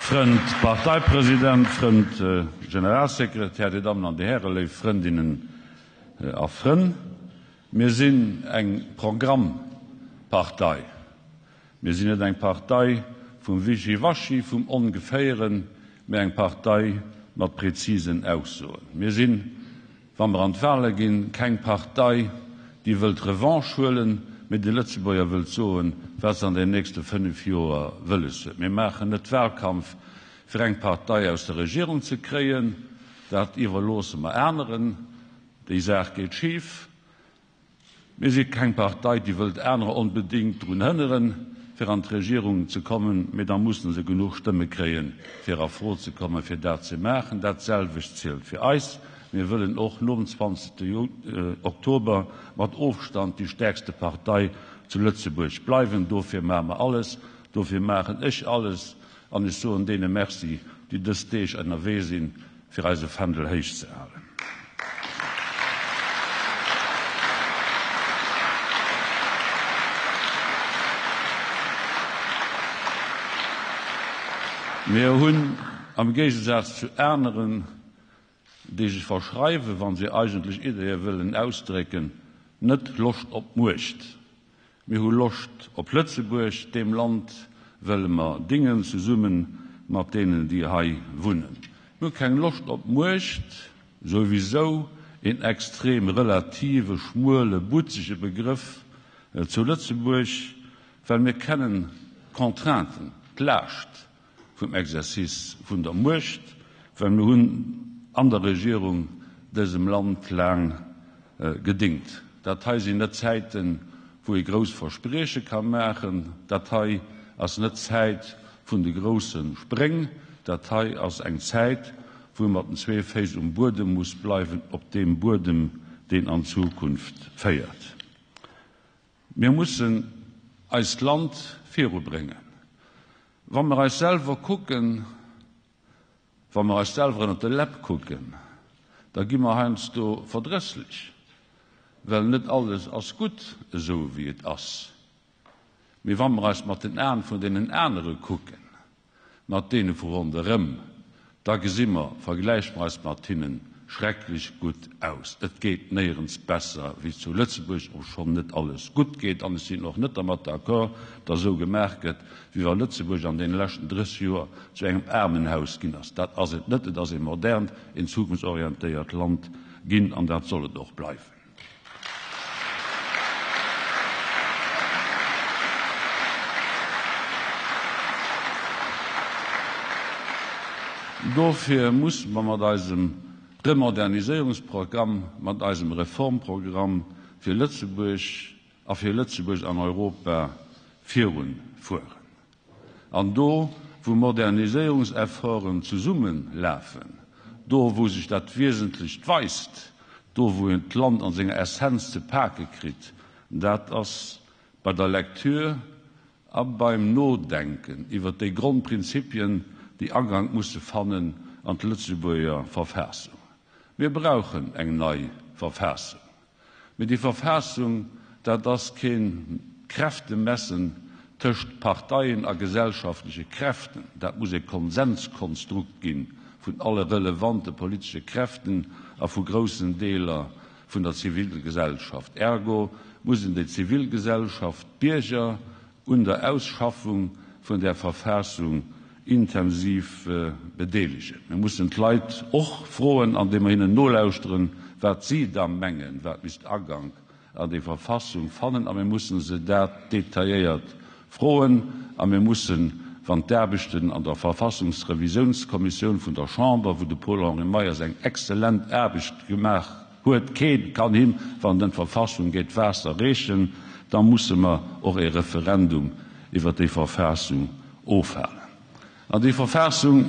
Frënd Parteipresident, Frënd Generalsekretär, Dir Dammen an Dir Hären, léif Frëndinnen a Frënn, mir sinn eng Programmpartei. Mir sinn net eng Partei vum Wischiwaschi, vum Ongeféieren, mä eng Partei mat präzisen Aussoen. Mir sinn, wa mer an d'Wahle ginn, keng Partei, déi wëllt Revanche huelen, mä déi Lëtzebuerger wëllt soen, wat se an den nächste 5 Joer wëlles huet. Mir maachen net Wahlkampf, fir eng Partei aus der Regierung ze kréien, dat iwwerloosse mer aneren, déi Saach geet schif. Mir si keng Partei, déi wëllt anerer onbedéngt drun hënneren, fir an d'Regierung ze kommen, mee da musse se genuch Stëmme kréien, fir a Fro ze kommen, fir dat ze maachen. Dat selwecht zielt fir eis. Mir wëllen och nom 20 Oktober mat Ofstand déi stäerkste Partei zu Lëtzebuerg bleiwen. Dofir maache mer alles, dofir maachen ech alles an ech soen deene Merci, déi dës Deeg ënnerwee sinn, fir eise Fändel héich ze halen. Mir hunn, am Géigesaz zu aneren, déi sech verschreiwen, wa se eigentlech Ideeë wëllen ausdrécken, net Loscht op Muecht. Mir hu Loscht op Lëtzebuerg, deem Land wëlle mer dingen, zesumme mat deenen, déi hei wunnen. Mir hu keng Loscht op Muecht, souwisou een extrem relative, schmuele, butzege Begrëff zu Lëtzebuerg, well mir kennen d'Contrainten, d'Laascht vum Exercice vun der Muecht, well mir hunn an der Regierung dësem Land laang gedingt. Dat hei sinn net Zäiten, wou ee grouss Versprieche ka maachen. Dat hei ass net d'Zäit vun de grousse Spréng. Dat hei ass eng Zäit, wou ee mat den zwee Féiss um Buedem muss bleiwen, op deem Buedem, deen an d'Zukunft féiert. Mir mussen eist Land virubréngen. Wa mer eis selwer kucken, wa mer eis selwer ënnert de Läpp kucken, da gi mer heiansdo verdrësslech, well net alles ass gutt esou wéi et ass. Mee wa mer eis mat den Aen vun deenen anere kucken, mat deene vu ronderëm, da gesi mer, vergläiche mer eis mat hinnen, schrecklech gutt aus. Et geet néierens besser wéi zu Lëtzebuerg, obschonn net alles gutt geet. An ech sinn och net dermat d'accord, datt esou gemaach gëtt, wéi wa Lëtzebuerg an deene leschten 30 Joer zu engem Aarmenhaus ginn ass. Dat ass et net. Et ass e modernt, een zukunftsorientéiert Land ginn, an dat soll et och bleiwen. Dofir musse mer mat eisem Remoderniséierungsprogramm, mat eisem Reformprogramm fir Lëtzebuerg a fir Lëtzebuerg an Europa virunfueren. An do, wou Moderniséierungsefforten zesummelafen, do, wou sech dat Wiesentlecht weist, do, wou een d'Land an senger Essenz ze pake kritt, dat ass bei der Lecture a beim Nodenken iwwert déi Grondprinzipien, déi Agank musse fannen an d'Lëtzebuerger Verfassung. Mir brauchen eng nei Verfassung. Mee déi Verfassung, dat ass keen Kräftemessen tëscht Parteien a gesellschaftleche Kräften. Dat muss e Konsenskonstrukt gi vun alle relevante politesche Kräften a vu groussen Deeler vun der Zivilgesellschaft. Ergo muss een déi Zivilgesellschaft, d'Bierger, un der Ausschaffung vun där Verfassung intensiv bedeelegen. Mir mussen d'Leit och froen, andeem mer hinnen nolauschteren, wat si da mengen, wat misst Agank an déi Verfassung fannen, a mir mussen se dat detailléiert froen. A mir mussen, wann d'Aarbechten an der Verfassungsrevisiounskommissioun vun der Chamber, wou de Paul-Henri Meyers eng exzellent Aarbecht gemaach Huet keen, kann him, wann et ëm d'Verfassung geet, Waasser reechen, da musse mer och ee Referendum iwwer déi Verfassung ofhalen. An déi Verfassung.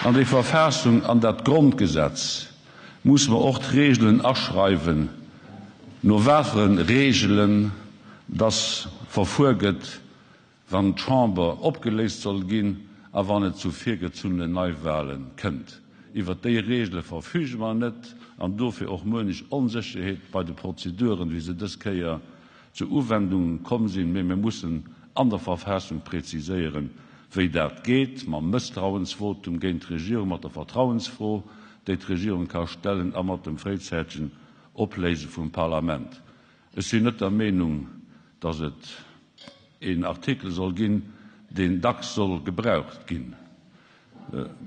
An déi Verfassung, an dat Grondgesetz musse mer och d'Regelen aschreiwen, no wateren Regelen dass verfuer gëtt, wann d'Chamber opgeléist soll ginn a wann et zu virgezunnenen Neiwahlen kënnt. Iwwert déi Regele verfüge mer net an dofir och muenech Onsécherheet bei de Prozeduren, wéi se dës Kéier Zur Uwendung komm sinn, mee mir mussen an der Verfassung präziséieren, wéi dat geet, mam Mësstrauensvotum géint d'Regierung, mat der Vertrauensfro, déi d'Regierung ka stellen, a mat dem fréizäitegen Opléise vum Parlament. Ech sinn net der Meenung, datt et een Artikel soll ginn, deen dacks soll gebraucht ginn.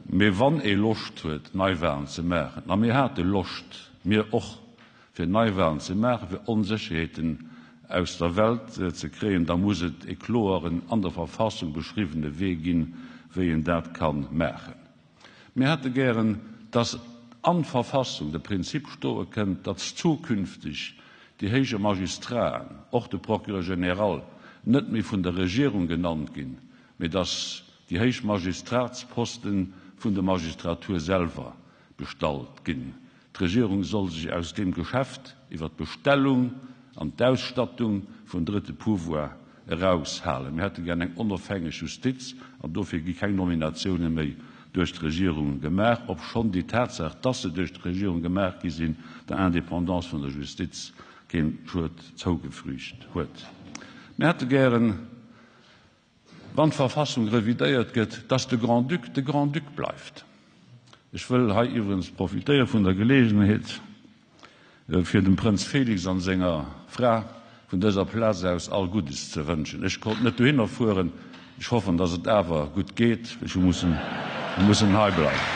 Mee wann ee Loscht huet, Neiwahlen ze maachen, a mir hate Loscht, mir och, fir Neiwahlen ze maachen, fir Onsécherheeten aus der Welt ze kréien, da muss et e kloeren, an der Verfassung beschriwwene Wee ginn, wéi een dat ka maachen. Mir hätte gären, dass an d'Verfassung de Prinzip stoe kënnt, datt zukünfteg déi héije Magistraten, och de Procureur général, net méi vun der Regierung genannt ginn, mee datt déi héich Magistratsposte vun der Magistratur selwer bestallt ginn. D'Regierung soll sech aus deem Geschäft iwwer d'Bestellung an d'Ausstattung vum drëtte Pouvoir eraushalen. Mir hätte gär eng onofhängeg Justiz an dofir gi keng Nominatioune méi duerch d'Regierung gemaach, obschonn déi Tatsaach, dass se duerch d'Regierung gemaach gi sinn, der Indépendance vun der Justiz kee Schued zougefügt huet. Mir hätte gären, wann d'Verfassung revidéiert gëtt, dass de Grand-Duc de Grand-Duc bleift. Ech wëll hei iwwregens profitéiere vun der Geleegenheet, fir dem Prënz Félix an senger Fra vun dëser Plaz aus all Guddes ze wënschen. Ech konnt net dohinner fueren, ech hoffen, dass et awer gutt geet. Ech hu mussen, mussen hei bleiwen.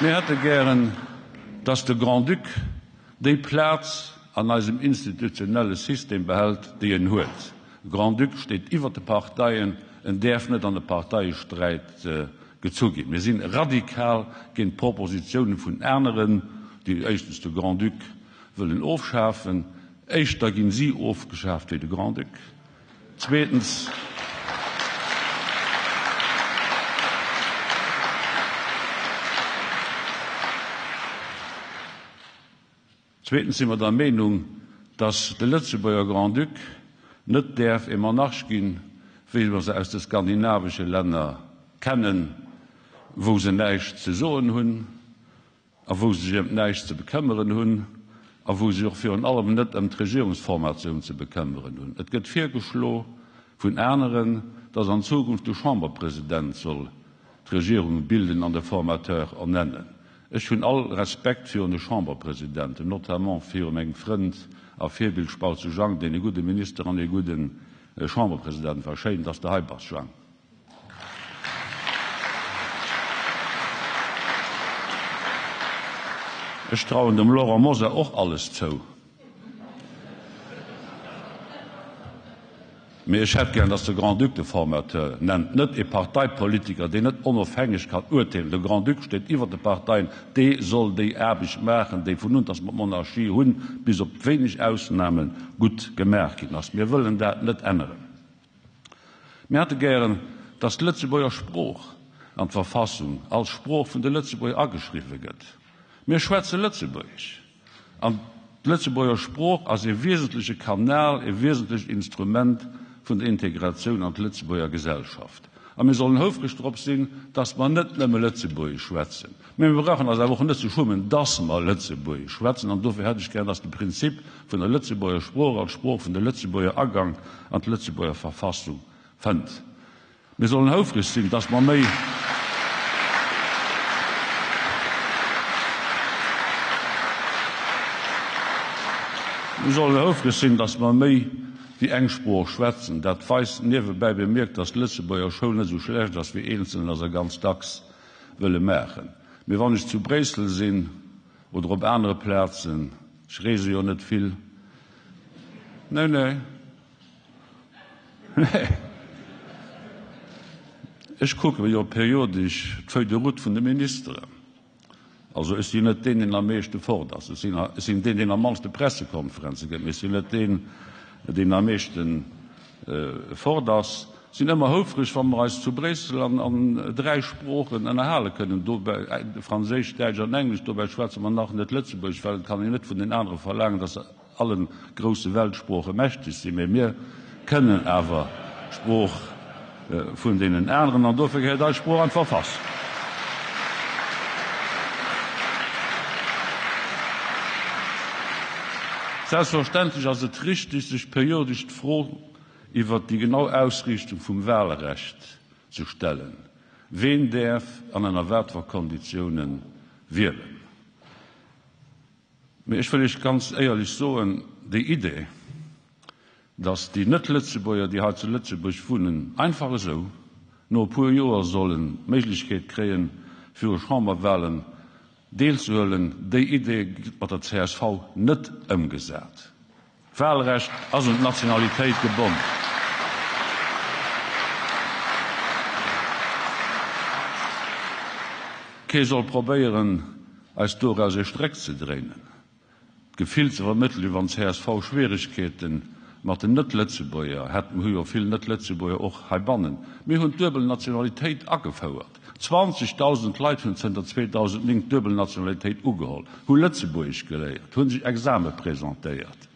Mir hätte gären, dass de Grand-Duc déi Plaz an eisem institutionelle System behält, déi en huet. De Grand-Duc steet iwwer de Parteien, en däerf net an e Parteiesträit gezu ginn. Mir si radikal géint d'Propositioune vun aneren, déi éischtens de Grand-Duc wëllen ofschafen, éischter ginn si ofgeschaaft wéi de Grand-Duc, zweetens, Zweetens si mer der Meenung, dass de Lëtzebuerger Grand-Duc net däerf e Monarch ginn, wéi mer se aus de skandinavesche Länner kennen, wou se näischt ze soen hunn a wou se sech ëm näischt ze bekëmmeren hunn a wou se sech och virun allem net ëm d'Regierungsformatioun ze bekëmmeren hunn. Et gëtt virgeschlo vun aneren, dass an Zukunft de Chamberpresident soll d'Regierung bilden an de Formateur ernennen. Ech hunn all Respekt virun de Chamberpresidenten, notamment viru mengem Frënd a Virbild Spautz Jang, deen e gudde Minister an e gudde Chamberpresident war. Schéin, dass de hei bass, Jang. Ech trauen dem Laurent Mosar och alles zou. Mee ech hätt gär, dass de Grand-Duc de Formateur nennt, net e Parteipolitiker, deen net onofhängeg kann urteelen. De Grand-Duc steet iwwer de Parteien, dee soll déi Aarbecht maachen, déi vun un, dass mer d'Monarchie hunn, bis op wéineg Ausnamen, gutt gemaach ginn ass. Mir wëllen dat net änneren. Mir hätte gären, dass d'Lëtzebuerger Sprooch an d'Verfassung als Sprooch vun de Lëtzebuerger ageschriwwe gëtt. Mir schwätze Lëtzebuergesch. An d'Lëtzebuerger Sprooch ass e wiesentleche Kanal, e wiesentlecht Instrument vun der Integratioun an d'Lëtzebuerger Gesellschaft. A mir sollen houfreg drop sinn, dass mer net nëmme Lëtzebuergesch schwätzen, mä mir brauchen eis awer och net ze schummen, dass mer Lëtzebuergesch schwätzen. An dofir hätt ech gär, dass de Prinzip vun der Lëtzebuerger Sprooch als Sprooch vun de Lëtzebuerger Agank an d'Lëtzebuerger Verfassung fënnt. Mir sollen houfreg sinn, dass mer méi. Mir sollen houfreg sinn, dass mer méi wéi eng Sprooch schwätzen. Dat weist niewebäi bemierkt, dass d'Lëtzebuerger Schoul net esou schlecht ass, wéi Eenzelner se ganz dacks wëlle maachen. Mee wann ech zu Bréissel sinn oder op anere Plazen, ech reese jo net vill, nee, nee, Nee. Ech kucke jo periodesch d'Feuille de route vun de Ministeren. Also ech sinn net deen, deen am meeschte fort ass. Ech sinn, ech sinn deen, deen am mannste Pressekonferenze gëtt, mee ech sinn net deen, deen am meeschte fort ass. Sinn ëmmer houfreg, wa mer eis zu Bréissel an, an 3 Sproochen ënnerhale kënnen, dobäi Franséisch, Däitsch an Englesch. Dobäi schwätze mer nach net Lëtzebuergesch, well et kann een net vun den anere verlaangen, dass se allen grousse Weltsprooche mächteg sinn, mee mir kënnen awer d'Sprooch. vun deenen aneren. An dofir gehéiert eis Sprooch an d'Verfassung. Selbstverständlech ass et richtig, sech periodesch d'Fro iwwert déi genau Ausriichtung vum Wahlrecht ze stellen. Ween däerf an ënner wat fir Konditiounen wielen? Mee ech wëll Iech ganz éierlech soen, déi Idee, datt déi Net-Lëtzebuerger, déi hei zu Lëtzebuerg wunnen, einfach esou no e puer Joer sollen d'Méiglechkeet kréien, fir u Chamberwahlen deelzehuelen, déi Idee gëtt mat der csv net ëmgesat. D'Wahlrecht ass un d'Nationalitéit gebonn. Kee soll probéieren, eis doraus ee Stréck ze dréinen. D'Gefill ze vermëttelen, wéi wann csv Schwieregkeete mat den Net-Lëtzebuerger hätt. Mir hu jo vill Net-Lëtzebuerger och heibannen. Mir hunn d'duebel Nationalitéit agefouert. 20.000 Leit hunn zënter 2009 d'duebel Nationalitéit ugeholl, hu Lëtzebuergesch geléiert, hu sech Exame presentéiert.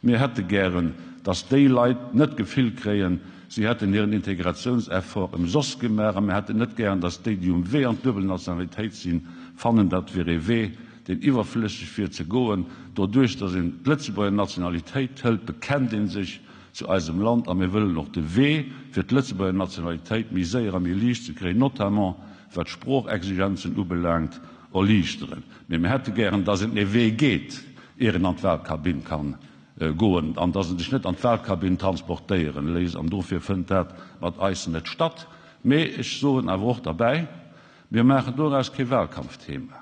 Mir hätte gären, datt déi Leit net d'Gefill kréien, si hätten hiren Integratiounseffort ëmsoss gemaach. A mir hätten net gären, datt déi, déi um Wee an d'duebel Nationalitéit sinn, fannen, dat wier ee Wee, deen iwwerflësseg wier ze goen. Doduerch, datt een d'Lëtzebuerger Nationalitéit hëlt, bekennt ee sech zu eisem Land a mir wëllen och de Wee fir d'Lëtzebuerger Nationalitéit méi séier a méi liicht ze kréien, notamment wat d'Sproochexigenzen ubelaangt, erliichteren. Mee mir hätte gären, dass een ee Wee geet, ier een an d'Wahlkabinn ka goen an dass en sech net an d'Wahlkabinn transportéieren léisst. An dofir fënnt dat mat eis net statt. Mee ech soen awer och derbäi, Mir maachen doraus kee Wahlkampfthema.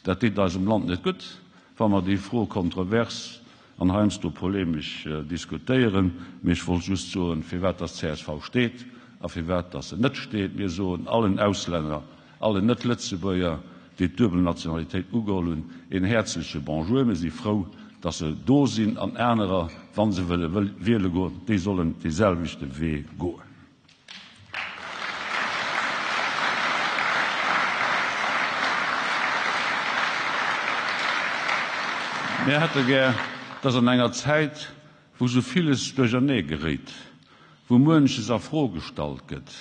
Dat deet eisem Land net gutt, wa mer déi Fro kontrovers an heiansdo polemesch diskutéieren. Mee ech wollt just soen, firwat dass csv steet a firwat dass se net steet. Mir soen allen Auslänner, allen Net-Lëtzebuerger, déi d'duebel Nationalitéit ugeholl hunn, een häerzleche Bonjour. Mir si frou, dass se do sinn. An anerer, wa se wëlle wiele goen, déi sollen deeselwechte Wee goen. Mir hätte gär, dass an enger Zäit, wou sou villes duerchernee geréit, wou muenches a Fro gestallt gëtt,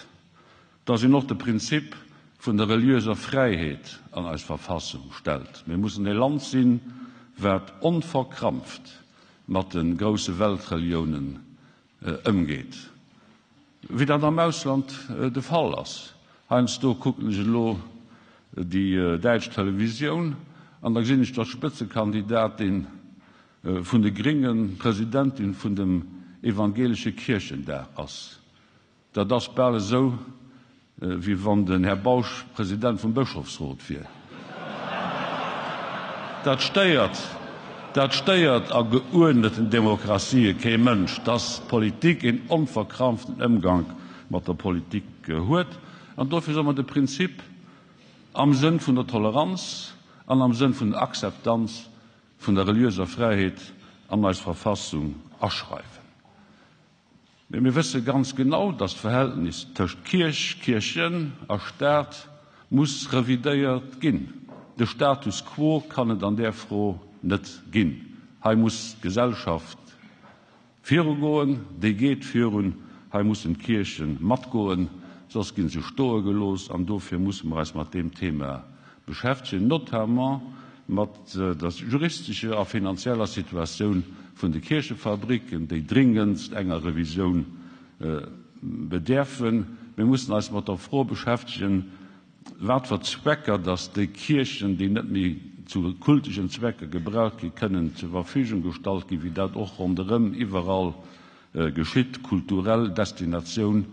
dass een och de Prinzip vun der reliöser Fräiheet an eis Verfassung stellt. Mir mussen e Land sinn, wat onverkrampft mat de grousse Weltreliounen ëmgeet, wéi dat am Ausland de Fall ass. Heiansdo kucken ech elo déi däitsch Televisioun an da gesinn ech, datt d'Spëtzekandidatin vun de Gringen Presidentin vun dem evangelesche Kierchendag ass. Dat ass bal esou, wéi wann den Här Bausch President vum Bëschofsrot wier. Dat stéiert, dat stéiert a geuerdneten Demokratië kee Mënsch, dass d'Politik een onverkrampften Ëmgank mat der Politik huet. An dofir soll mer de Prinzip am Sënn vun der Toleranz an am Sënn vun der Akzeptanz vun der reliöser Fräiheet an eis Verfassung aschreiwen. Mee mir wësse ganz genau, dass d'Verhältnis tëscht Kierch, Kierchen a Staat muss revidéiert ginn. De Status quo kann et an där Fro net ginn. Hei muss d'Gesellschaft virugoen, déi geet virun. Hei mussen d'Kierche matgoen, soss gi se stoe gelooss. An dofir musse mer eis mat deem Thema beschäftegen, notamment mat der juristescher a finanzieller Situatioun vun de Kierchefabriken, déi dringendst enger Revisioun bedäerfen. Mir mussen eis mat der Fro beschäftegen, wat fir Zwecker dass déi Kierchen, déi net méi zu kulteschen Zwecker gebraucht ginn, kënnen zur Verfügung gestallt ginn, wéi dat och ronderëm iwwerall geschitt. D'kulturell Destinatioun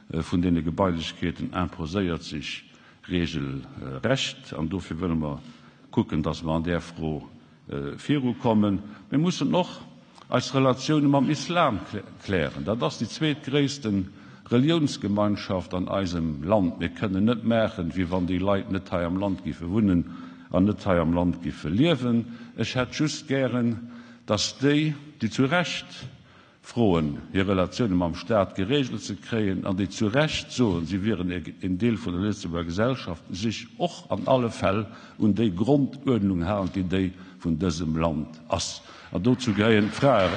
vun deene Gebailechkeeten imposéiert sech regelrecht. An dofir wëlle mer kucken, dass mer an där Fro virukommen. Mir mussen och eis Relatioune mam Islam klären. Dat ass déi zweetgréisste Reliounsgemeinschaft an eisem Land. Mir kënnen net maachen, wéi wann déi Leit net hei am Land giffe wunnen an net hei am Land giffe liewen. Ech hätt just gären, dass déi, déi zu Recht froen, hir Relatioune mam Staat geregelt ze kréien an déi zu Recht soen, si wieren een Deel vun der Lëtzebuerger Gesellschaft, sech och an alle Fäll un déi Gronduerdnung halen, déi déi vun dësem Land ass. An dozou gehéieren d'Frae.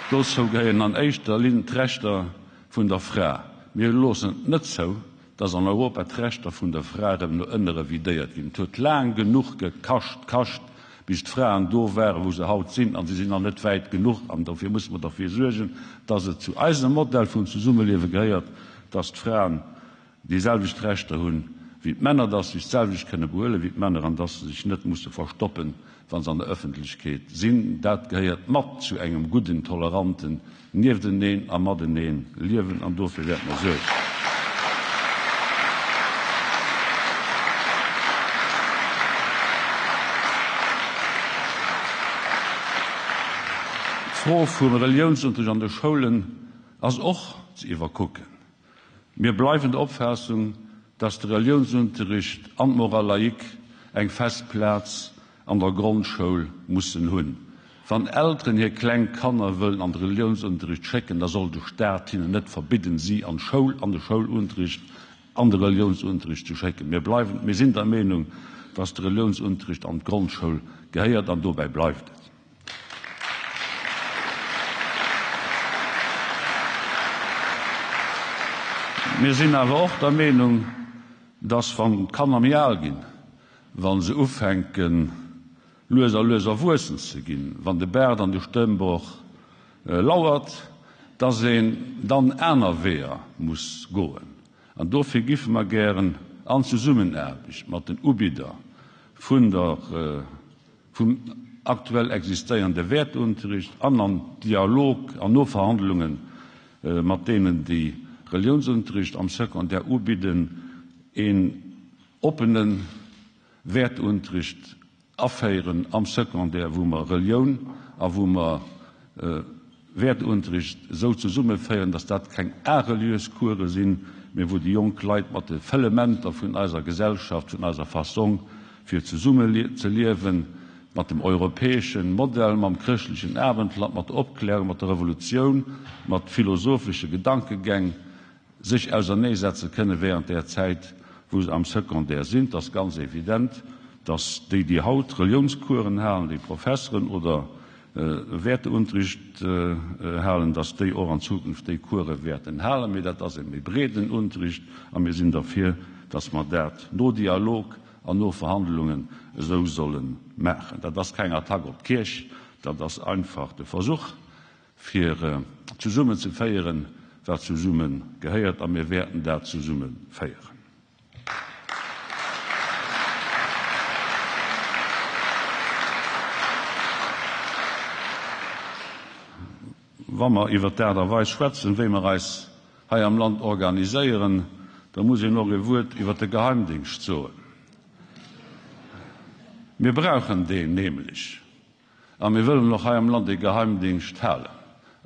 Dozou gehéieren an éischter Linn d'Rechter vun der Fra. Mir loossen et net zou, dass an Europa d'Rechter vun der Fra erëm no ënne revidéiert ginn. Et huet laang genuch gekascht, kascht, bis d'Fraen do waren, wou se haut sinn, a se sinn nach net wäit genuch. An dofir musse mer derfir suergen, dass et zu eisem Modell vum Zesummeliewe gehéiert, dass d'Fraen déi selwecht Rechter hunn wéi d'Männer, dass se sech d'selwecht kënne behuelen wéi d'Männer an dass se sech net musse verstoppen, wa se an der Ëffentlechkeet sinn. Dat gehéiert mat zu engem gudden, toleranten Niefteneen a mateneen liewen an dofir wäerte mer suergen. D'Fro vum Reliounsunterricht an de Schoulen ass och ze iwwerkucken. Mir bleiwen der Opfaassung, dass de Reliounsunterricht an d'Morale laïque eng fest Plaz an der Grondschoul mussen hunn. Wann Elteren hir kleng Kanner wëllen an de Reliounsunterricht schécken, da soll de Staat hinnen net verbidden, si an d'Schoul, an de Schoulunterricht, an de Reliounsunterricht ze schécken. Mir bleiwen, mir sinn der Meenung, dass de Reliounsunterricht an d'Grondschoul gehéiert an dobäi bleift et. Mir sinn awer och der Meenung, dass, wann d'Kanner méi al ginn, wa se ufänken, lues a lues erwuessen ze ginn, wann de Baart an de Stëmmboch lauert, dass een dann aner Weeër muss goen. An dofir giffe mer gären an Zesummenaarbecht mat den Ubidder vun der, vum aktuell existéierende Wäerteunterricht an an Dialog an no Verhandlunge mat deenen, déi Reliounsunterricht am Secondaire ubidden, een oppene Wäerteunterricht aféieren am Secondaire, wou mer Relioun a wou mer Wäerteunterricht esou zesummeféieren, dass dat keng areliös Course sinn, mee wou déi jonk Leit mat de Fëllementer vun eiser Gesellschaft, vun eiser Fassong fir zesumme ze liewen, mat dem europäesche Modell, mam chrëschtlechen Abendland, mat der Opklärung, mat der Revolutioun, mat philosophesche Gedankegäng sech auserneesetze kënne während där Zäit, wou se am Secondaire sinn. Et ass ganz evident, dass déi, déi haut Reliounscoursen halen, déi Professeren oder Wäerteunterricht halen, dass déi och an Zukunft déi Course wäerten halen. Mee dat ass e méi breeden Unterricht a mir sinn derfir, dass mer dat no Dialog an no Verhandlungen esou solle maachen. Dat ass keng Attack op d'Kierch, dat ass einfach de Versuch, fir zesummen ze féieren, wat zesumme gehéiert, a mir wäerten dat zesumme féieren. Wa mer iwwert d'Aart a Weis schwätzen, wéi mer eis hei am Land organiséieren, da muss een och e Wuert iwwert de Geheimdingscht soen. Mir brauchen deen nämlech. A mir wëllen och hei am Land ee Geheimdingscht halen.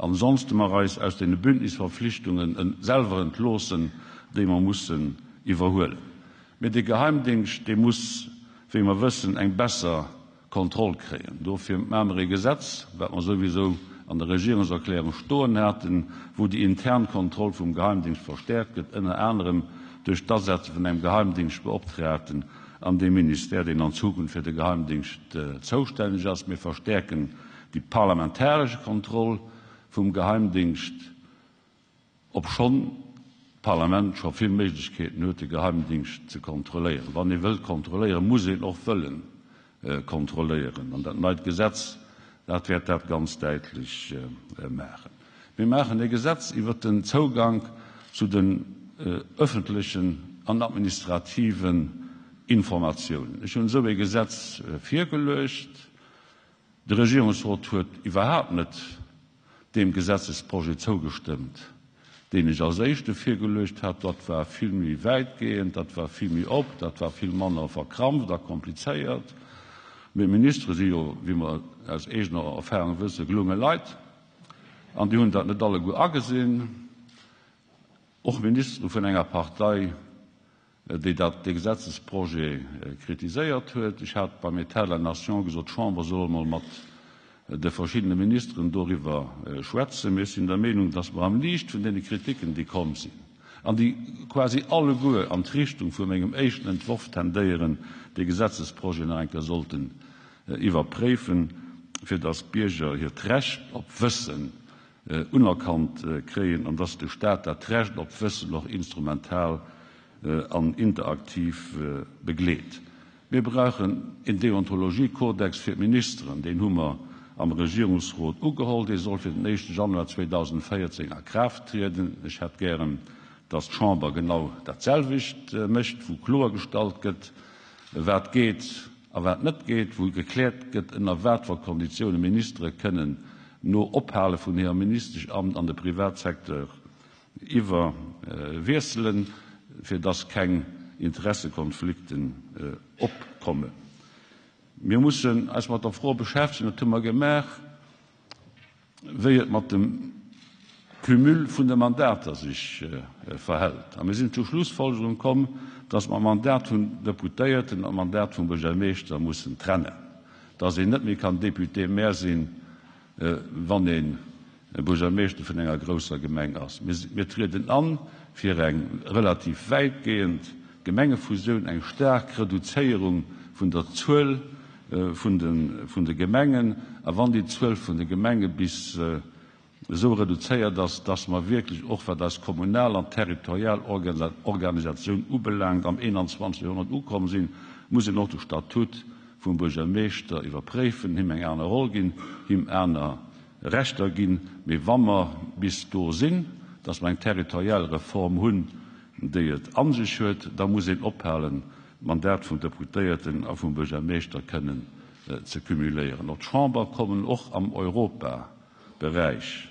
Ansonste mer eis aus deene Bündnisverpflichtungen selwer entloossen, déi mer mussen iwwerhuelen. Mee dee Geheimdingscht, dee muss, wéi mer wëssen, eng besser Kontroll kréien. Dofir maache mer ee Gesetz, wat mer souwisou an der Regierungserklärung stoen haten, wou déi intern Kontroll vum Geheimdingscht verstärkt gëtt, ënner anerem duerch d'Asetze vun engem Geheimdingschtbeoptraagten an deem Ministère, deen an Zukunft fir de Geheimdingscht zoustänneg ass. Mir verstäerken déi parlamentaresche Kontroll vum Geheimdingscht, obschonn d'Parlament scho vill Méiglechkeeten huet, de Geheimdingscht ze kontrolléieren. Wann ee wëllt kontrolléieren, muss een och wëlle kontrolléieren. An dat neit Gesetz, dat wäert dat ganz däitlech maachen. Mir maachen e Gesetz iwwert den Zougank zu den öffentlechen an administrativen Informatiounen. Ech hunn esou e Gesetz virgeluecht. De Regierungsrot huet iwwerhaapt net deem Gesetzesprojet zougestëmmt, deen ech als éischte virgeluecht hat. Dat war vill méi wäitgehend, dat war vill méi op, dat war vill manner verkrampft a komplizéiert. Mee d'Ministere si jo, wéi mer aus eegener Erfahrung wëssen, gelunge Leit. An déi hunn dat net alleguer agesinn, och Ministere vun enger Partei, déi dat, dee Gesetzesprojet kritiséiert huet. Ech hat beim État de la nation gesot, d'Chamber soll emol mat de verschiddene Ministeren doriwwer schwätzen. Mee ech sinn der Meenung, dass mer am Liicht vun deene Kritiken, déi komm sinn an déi quasi alleguer an d'Richtung vu mengem éischten Entworf tendéieren, dee Gesetzesprojet nach eng Kéier sollten iwwerpréifen, fir dass d'Bierger hiert Recht op Wëssen. unerkannt kréien an dass de Staat dat Recht op Wëssen och instrumental an interaktiv begleet. Mir brauchen een Deontologiekodex fir d'Ministeren. Deen hu mer am Regierungsrot ugeholl. Dee soll fir den éischte Januar 2014 a Kraaft trieden. Ech hätt gären, dass d'Chamber genau dat selwecht mécht, wou kloergestallt gëtt, wat geet a wat net geet, wou gekläert gëtt, ënner wat fir Konditioune Ministere kënnen no Ophale vun hirem Ministeschamt an de Privatsecteur iwwer wiesselen, fir dass keng Interessekonflikten opkommen. Mir mussen eis mat der Fro beschäftegen, dat hu mer gemaach, wéi et mat dem Cumul vun de Mandater sech verhält. A mir sinn zur Schlussfolgerung komm, dass mer Mandat vun Deputéierten a Mandat vum Buergermeeschter mussen trennen, dass een net méi kann Député-maire sinn, wann ee Buergermeeschter vun enger grousser Gemeng ass. Mir trieden an fir eng relativ wäitgehend Gemengefusioun, eng staark Reduzéierung vun der Zuel vun de Gemengen. A wann déi Zuel vun de Gemenge bis esou reduzéiert ass, dass mer wierklech och wat eis kommunal an territorial Organisatioun ubelaangt am 21. Joerhonnert ukomm sinn, muss een och de Statut vum Buergermeeschter iwwerpréifen, him eng aner Roll ginn, him aner Rechter ginn. Mee wa mer bis do sinn, dass mer eng territorial Reform hunn, déi et a sech huet, da muss een ophalen, d'Mandat vum Deputéierten a vum Buergermeeschter kënnen ze cumuléieren. Op d'Chamber kommen och am Europaberäich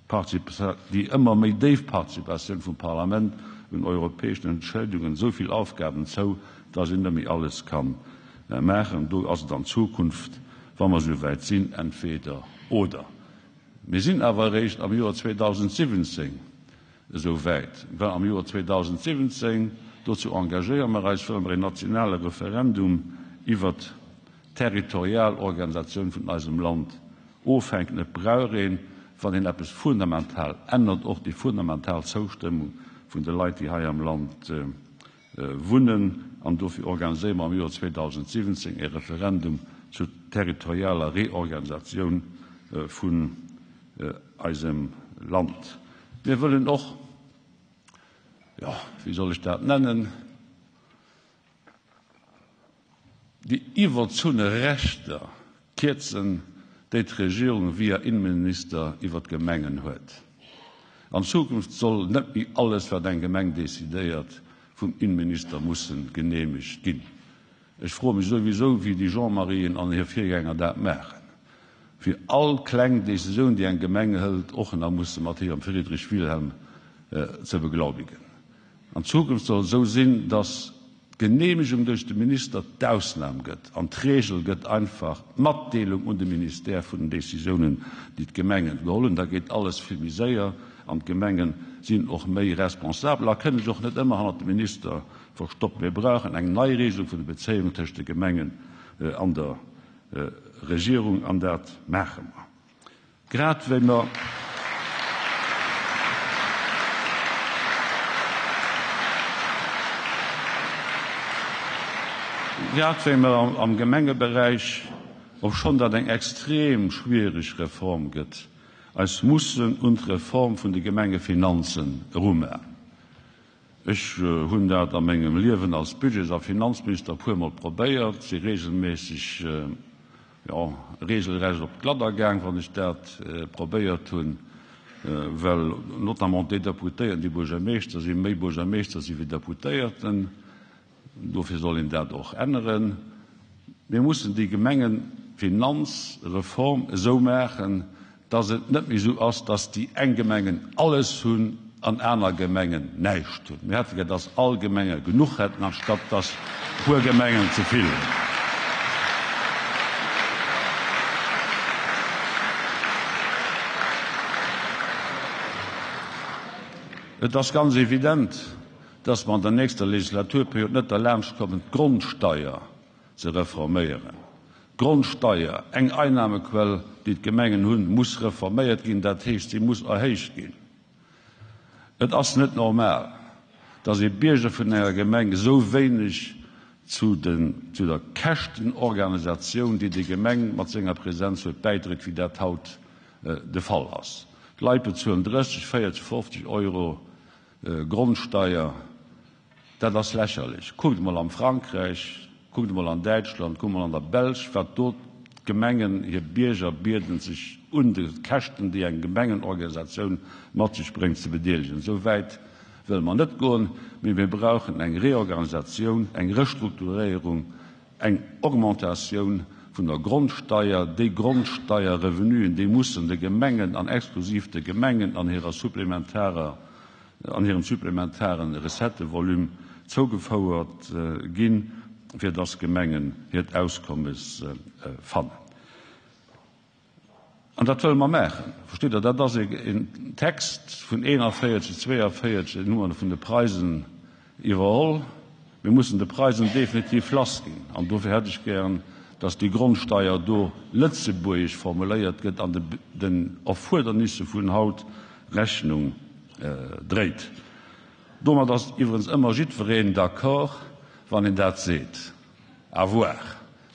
déi ëmmer méi déif Participatioun vum Parlament un europäeschen Entscheidungen esou vill Aufgaben zou, dass een net méi alles ka maachen. Do ass et an Zukunft, wa mer esou wäit sinn, entweder oder. Mir sinn awer eréischt am Joer 2017 esou wäit, well am Joer 2017, dozou engagéiere mer eis, wëlle mer een nationale Referendum iwwert d'territorial Organisatioun vun eisem Land ofhänken. Et brauch een, wann een eppes fundamental ännert, och déi fundamental Zoustëmmung vun de Leit, déi hei am Land wunnen. An dofir organiséiere mer am Joer 2017 e Referendum zur territorialer Reorganisatioun vun eisem Land. Mir wëllen och, jo, wéi soll ech dat nennen, déi iwwerzunne Rechter kierzen, déi d'Regierung via Innenminister iwwer d'Gemengen huet. An Zukunft soll net méi alles, wat eng Gemeng decidéiert, vum Innenminister musse geneemegt ginn. Ech froe mech souwisou, wéi déi Jean-Marien an hir Virgänger dat maachen, fir all kleng Decisioun, déi eng Gemeng hëlt, och nach musse mat hirem Friedrich Wilhelm ze beglaubigen. An Zukunft soll et esou sinn, dass d'Geneemegung duerch de Minister d'Ausnam gëtt an d'Reegel gëtt einfach d'Matdeelung un de Ministère vun den Decisiounen, déi d'Gemengen geholl hunn. Da geet alles vill méi séier an d'Gemenge sinn och méi responsabel a kënne sech och net ëmmer hannert de Minister verstoppen. Mir brauchen eng nei Regelung vun de Bezéiungen tëscht de Gemengen an der Regierung an dat maache mer. Grad wéi mer Grad wéi mer am Gemengeberäich, obschonn dat eng extrem schwierig Reform gëtt, eis mussen un d'Reform vun de Gemengefinanzen erumaachen. Ech hunn dat a mengem Liewen als Budgets a Finanzminister e puermol probéiert, si regelméisseg, jo, regelrecht op d'Gladder gaang, wann ech dat probéiert hunn, well notamment déi Deputéierten, déi Buergermeeschter sinn, méi Buergermeeschter si wéi Deputéierten. Dofir soll een dat och änneren. Mir mussen déi Gemengefinanzreform esou maachen, dass et net méi esou ass, dass déi eng Gemengen alles hunn an aner Gemengen näischt hunn. Mir hätte gär, dass all Gemenge genuch hätten, anstatt dass e puer Gemengen ze vill hunn. Et ass ganz evident, dass mer an der nächster Legislaturperiod net derlaanscht kommen, d'Grondsteier ze reforméieren. D'Grondsteier, eng Einnahmequell, déi d'Gemengen hunn, muss reforméiert ginn, dat heescht, si muss erhéicht ginn. Et ass net normal, dass ee Bierger vun enger Gemeng esou wéineg zu den, zu der Käschtenorganisatioun, déi déi Gemeng mat senger Präsenz huet, bäidréit, wéi dat haut de Fall ass. D'Leit bezuelen 30, 40, 50 Euro Grondsteier. Dat ass lächerlech. Kuckt emol am Frankräich, kuckt emol an Däitschland, kuckt emol an der Belsch, wat do d'Gemengen hir Bierger bieden, sech un de Käschten, déi eng Gemengenorganisatioun mat sech bréngt, ze bedeelegen. Esou wäit wëlle mer net goen, mee mir brauchen eng Reorganisatioun, eng Restrukturéierung, eng Augmentatioun vun der Grondsteier. Déi Grondsteierrevenuen, déi mussen de Gemengen an exklusiv de Gemengen an hirer supplementarer an hirem supplementare Recettevolume zougefouert ginn, fir dass d'Gemengen hiert Auskommes fannen. An dat wëlle mer maachen. Versteet Der, dat ass en Text vun 41, 42, deen hu mer vun de Preisen iwwerholl. Mir mussen de Preisen definitiv lassginn. An dofir hätt ech gären, dass déi Grondsteier do lëtzebuergesch formuléiert gëtt an den Erfuerdernisse vun haut Rechnung dréit. Domat ass iwwerens ëmmer jiddwereen d'accord, wann een dat seet. À voir,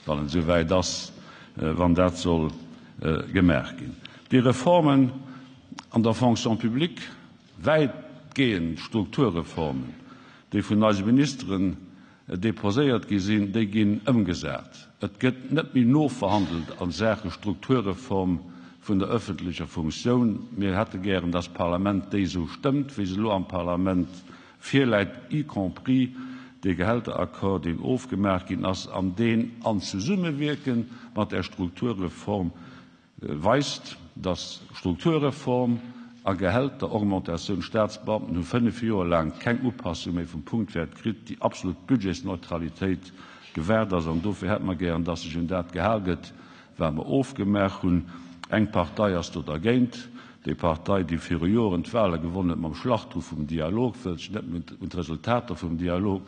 wann et esou wäit ass, wann dat soll gemaach ginn. Déi Reformen an der Fonction publique, wäitgehend Strukturreformen, déi vun eise Ministeren deposéiert gi sinn, déi ginn ëmgesat. Et gëtt net méi noverhandelt a Saache Strukturreform vun der öffentlecher Funktioun. Mir hätte gären, dass d'Parlament déi esou stëmmt, wéi se elo am Parlament virläit, y compris dee Gehälteraccord, deen ofgemaach ginn ass an deen an Zesummewierke mat där Strukturreform weist, dass Strukturreform a Gehälteraugmentatioun, Staatsbeamten hu 5 Joer laang keng Upassung méi vum Punktwäert kritt, déi absolut Budgetsneutralitéit gewahrt ass. An dofir hätte mer gären, dass sech un dat gehal gëtt, wat mer ofgemaach hunn. Eng Partei ass do dergéint, déi Partei, déi viru Joren d'Wahle gewonnen huet mam Schlachtruff vum Dialog, wëllt sech net méi un d'Resultater vum Dialog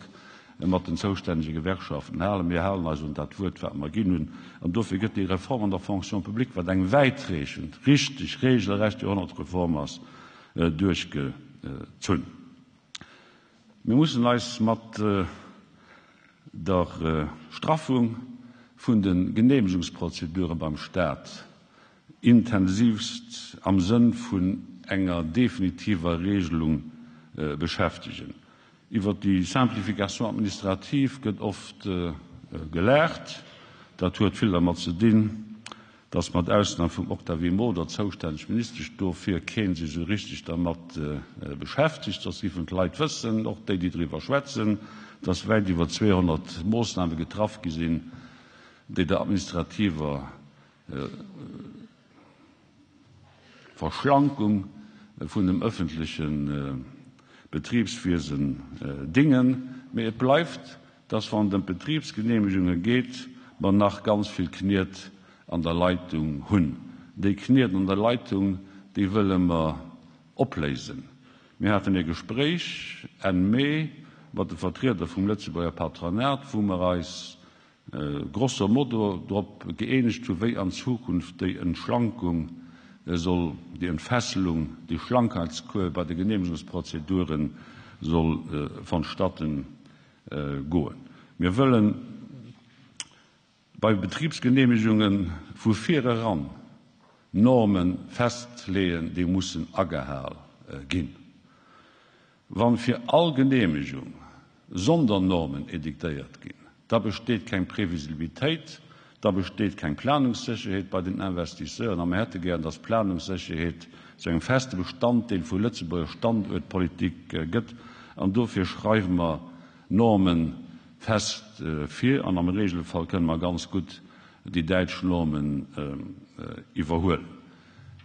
mat den zoustännege Gewerkschaften halen. Mir halen eis un dat Wuert, wat mer ginn hunn. An dofir gëtt déi Reform an der Fonction publique, wat eng wäitreechend, richteg, regelrecht Joerhonnertreform ass, duerchgezunn. Mir mussen eis mat der Straffung vun de Genehmegungsprozedure beim Stat intensivst am Sënn vun enger definitiver Regelung beschäftegen. Iwwer déi Simplification administrative gëtt oft gelaacht. Dat huet vill dermat ze dinn, dass mat Ausnam vum Octavie Modert, zoustänneg Ministesch dofir, kee sech esou richteg dermat beschäftegt. Soss géifen d'Leit wëssen, och déi, déi driwwer schwätzen, dass wäit iwwer 200 Moossname getraff gi sinn, déi der administrativer Verschlankung vun dem öffentleche Betriebswiesen dingen. Mee et bleift, dass, wann et ëm d'Betriebsgenehmegunge geet, mer nach ganz vill Kniet an der Leitung hunn. Déi Kniet an der Leitung, déi wëlle mer opléisen. Mir haten e Gespréich Enn Mee mat de Vertrieder vum Lëtzebuerger Patronat, wou mer eis grosso modo drop gëeenegt hu wéi an Zukunft déi Entschlankung soll, déi Entfesselung, déi Schlankheitskur bei de Genehmegungsprozedure soll vonstatten goen. Mir wëllen bei Betribsgenehmegunge vu vireran Norme festleeën, déi mussen agehal ginn. Wann fir all Genehmegung Sondernormen ediktéiert ginn, da besteet keng Previsibilitéit, da besteet keng Planungssécherheet bei den Investisseuren. A mir hätte gären, dass d'Planungssécherheet zu engem feste Bestanddeel vu Lëtzebuerger Standuertpolitik gëtt. An dofir schreiwe mer Norme fest vir. An am Regelfall kënne mer ganz gutt déi däitsch Normen iwwerhuelen.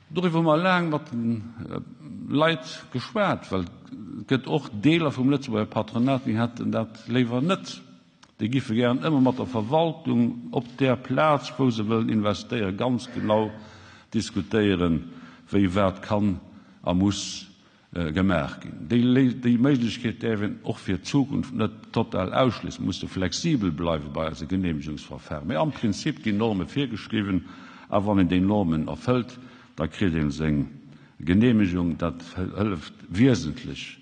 Doriwwer hu mer laang mat de Leit geschwat, well et gëtt och Deeler vum Lëtzebuerger Patronat, déi hätten dat léiwer net. Déi giffe gären ëmmer mat der Verwaltung op där Plaz, wou se wëllen investéieren, ganz genau diskutéieren, wéi wat kann a muss gemaach ginn. Déi Méiglechkeet däerf een och fir d'Zukunft net total ausschléissen. Mir musse flexibel bleiwe bei eise Genehmegungsverfahren. Mee am Prinzip ginn Norme virgeschriwwen a wann een déi Normen erfëllt, da kritt ee seng Genehmegung. Dat hëlleft wiesentlech,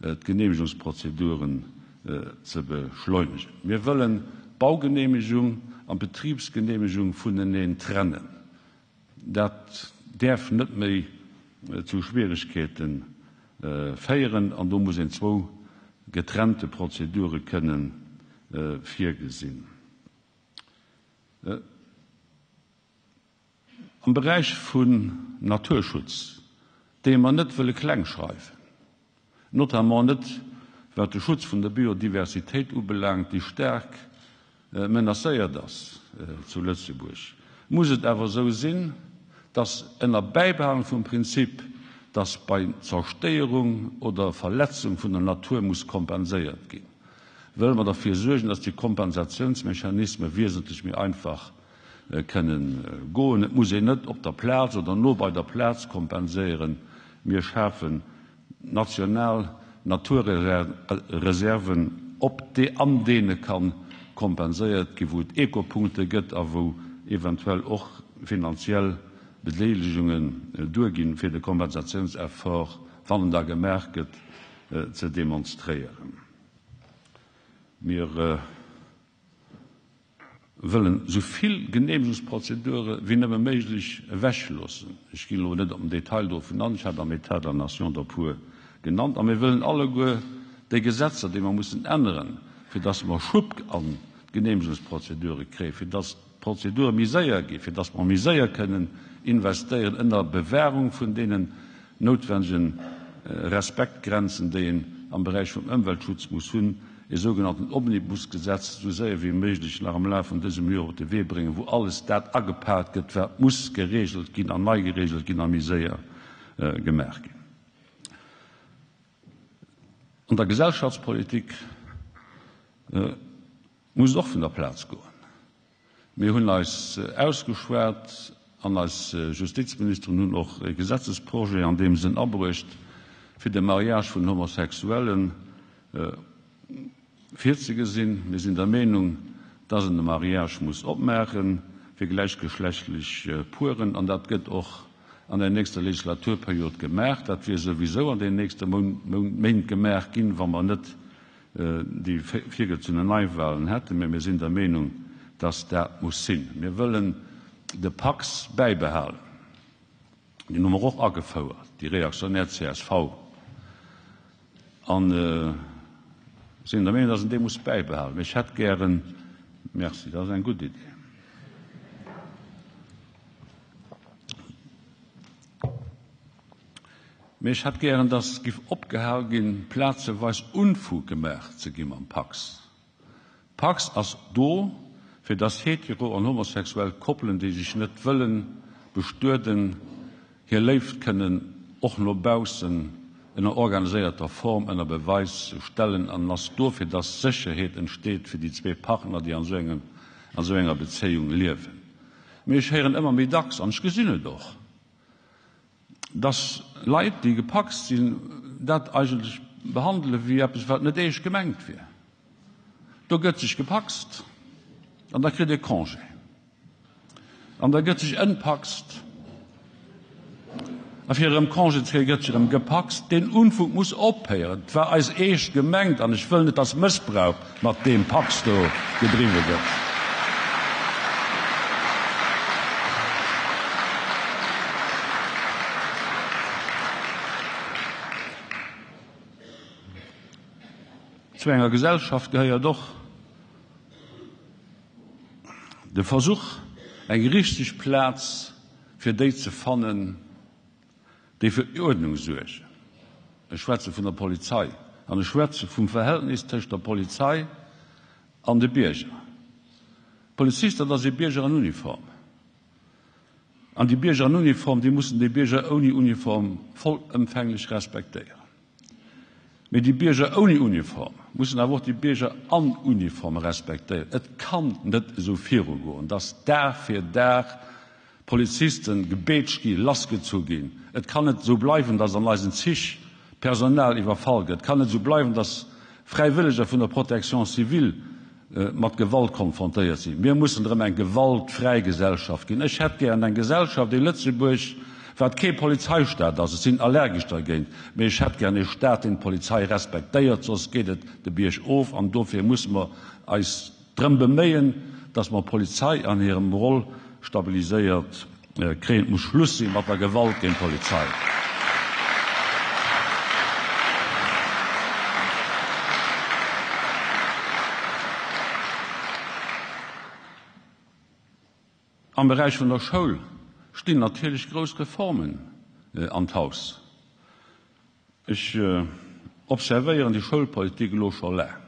d'Genehmegungsprozeduren ze beschleunegen. Mir wëllen d'Baugenehmegung an d'Betribsgenehmegung vuneneen trennen. Dat däerf net méi. zu Schwieregkeete féieren an do muss een zwou getrennte Prozedure kënnen virgesinn. Am Beräich vun Naturschutz, dee mer net wëlle kleng schreiwen, notamment net wat de Schutz vun der Biodiversitéit ubelaangt, déi staark menacéiert ass zu Lëtzebuerg, muss et awer esou sinn, dass ënner Bäibehalen vum Prinzip, dass bei Zerstéierung oder Verletzung vun der Natur muss kompenséiert ginn, wëlle mer derfir suergen, dass déi Kompensatiounsmechanisme wiesentlech méi einfach kënnen goen. Et muss een net op der Plaz oder no bei der Plaz kompenséieren. Mir schafen national Naturreserven, op de an deene ka kompenséiert ginn, wou et Ekopunkte gëtt a wou eventuell och finanziell Bedeelegungen duerginn, fir de Kompensatiounseffort, wann en da gemaach gëtt, ze demonstréieren. Mir wëllen esou vill Genehmegungsprozedure wéi nëmme méiglech ewechloossen. Ech ginn elo net op den Detail dovun an, ech hat am État de la nation der e puer genannt. A mir wëllen alleguer déi Gesetzer, déi mer mussen änneren, fir dass mer Schub an d'Genehmegungsprozedure kréien, fir dass d'Prozedure méi séier ginn, fir dass mer méi séier kënnen investéieren ënner Bewahrung vun deenen noutwendegen Respektgrenzen, déi een am Beräich vum Ëmweltschutz muss hunn, e sougenannten Omnibusgesetz esou séier wéi méiglech nach am Laf vun dësem Joer op de Wee bréngen, wou alles dat agepaakt gëtt, wat muss geregelt ginn an nei geregelt ginn a méi séier gemaach ginn. An der Gesellschaftspolitik muss et och vun der Plaz goen. Mir hunn eis ausgeschwat an eis Justizministeren hunn och e Gesetzesprojet an deem Sënn abruecht, fir de Mariage vun Homosexuelle virzegesinn. Mir sinn der Meenung, dass een de Mariage muss opmaache fir gläichgeschlechtlech Pueren an dat gëtt och an der nächster Legislaturperiod gemaach. Dat wier souwisou an den nächste Méint gemaach ginn, wa mer net déi virgezunnen Neiwahlen hätten, mä mir sinn der Meenung, dass dat muss sinn. Mir wëllen de Pacs bäibehalen. Deen hu mer och agefouert, déi reaktionär csv, a sinn der Meenung, dass een dee muss bäibehalen. Mä ech hätt gären, Merci, dat ass eng gutt Idee. Mee ech hätt gären, dass giff opgehal ginn, plazeweis Unfug gemaach ze gi mam Pacs. Pacs ass do, fir dass hetero an homosexuell Koppelen, déi sech net wëllen bestueden, hir Léift kënnen och no baussen ënner organiséierter Form ënner Beweis stellen an ass do, fir dass Sécherheet entsteet fir déi zwee Partner, déi an esou enger Bezéiung liewen. Mee ech héieren ëmmer méi dacks, an ech gesinn et och, dass Leit, déi gepacst sinn, dat eigentlech behandele wéi eppes, wat net eescht gemengt wier. Do gëtt sech gepacst an da kritt ee Congé. An da gëtt sech entpacst a fir erëm Congé ze kréien, gëtt sech erëm gepacst. Deen Unfug muss ophéieren. Et war eis eescht gemengt an ech wëll net, dass Mëssbrauch mat deem Pacs do gedriwwe gëtt. Zu enger Gesellschaft gehéiert och de Versuch, eng richteg Plaz fir déi ze fannen, déi fir Uerdnung suergen. Ech schwätze vun der Polizei an ech schwätze vum Verhältnis tëscht der Polizei an de Bierger. Polizist, dat ass ee Bierger an Uniform. An déi Bierger an Uniform, déi mussen déi Bierger ouni Uniform vollëmfänglech respektéieren. Mee déi Bierger ouni Uniform mussen awer och déi Bierger an Uniform respektéieren. Et kann net esou virugoen, dass Dag fir Dag Polizisten gebeetscht gi, lassgezu ginn. Et kann net esou bleiwen, dass an eisen Zich Personal iwwerfall gëtt. Et kann net esou bleiwen, dass Fräiwëlleger vun der Protection civile mat Gewalt konfrontéiert sinn. Mir mussen erëm eng gewaltfräi Gesellschaft ginn. Ech hätt gären eng Gesellschaft, ee Lëtzebuerg, wat kee Polizeistaat ass, ech sinn allergesch dergéint, mee ech hätt gären ee Staat, deen d'Polizei respektéiert, soss geet et de Bierg of. An dofir musse mer eis drëm beméien, dass mer d'Polizei an hirem Roll stabiliséiert kréien. Et muss Schluss si mat der Gewalt géint d'Polizei. Am Beräich vun der Schoul stinn natierlech grouss Reformen an d'Haus. Ech observéieren déi Schoulpolitik elo scho laang.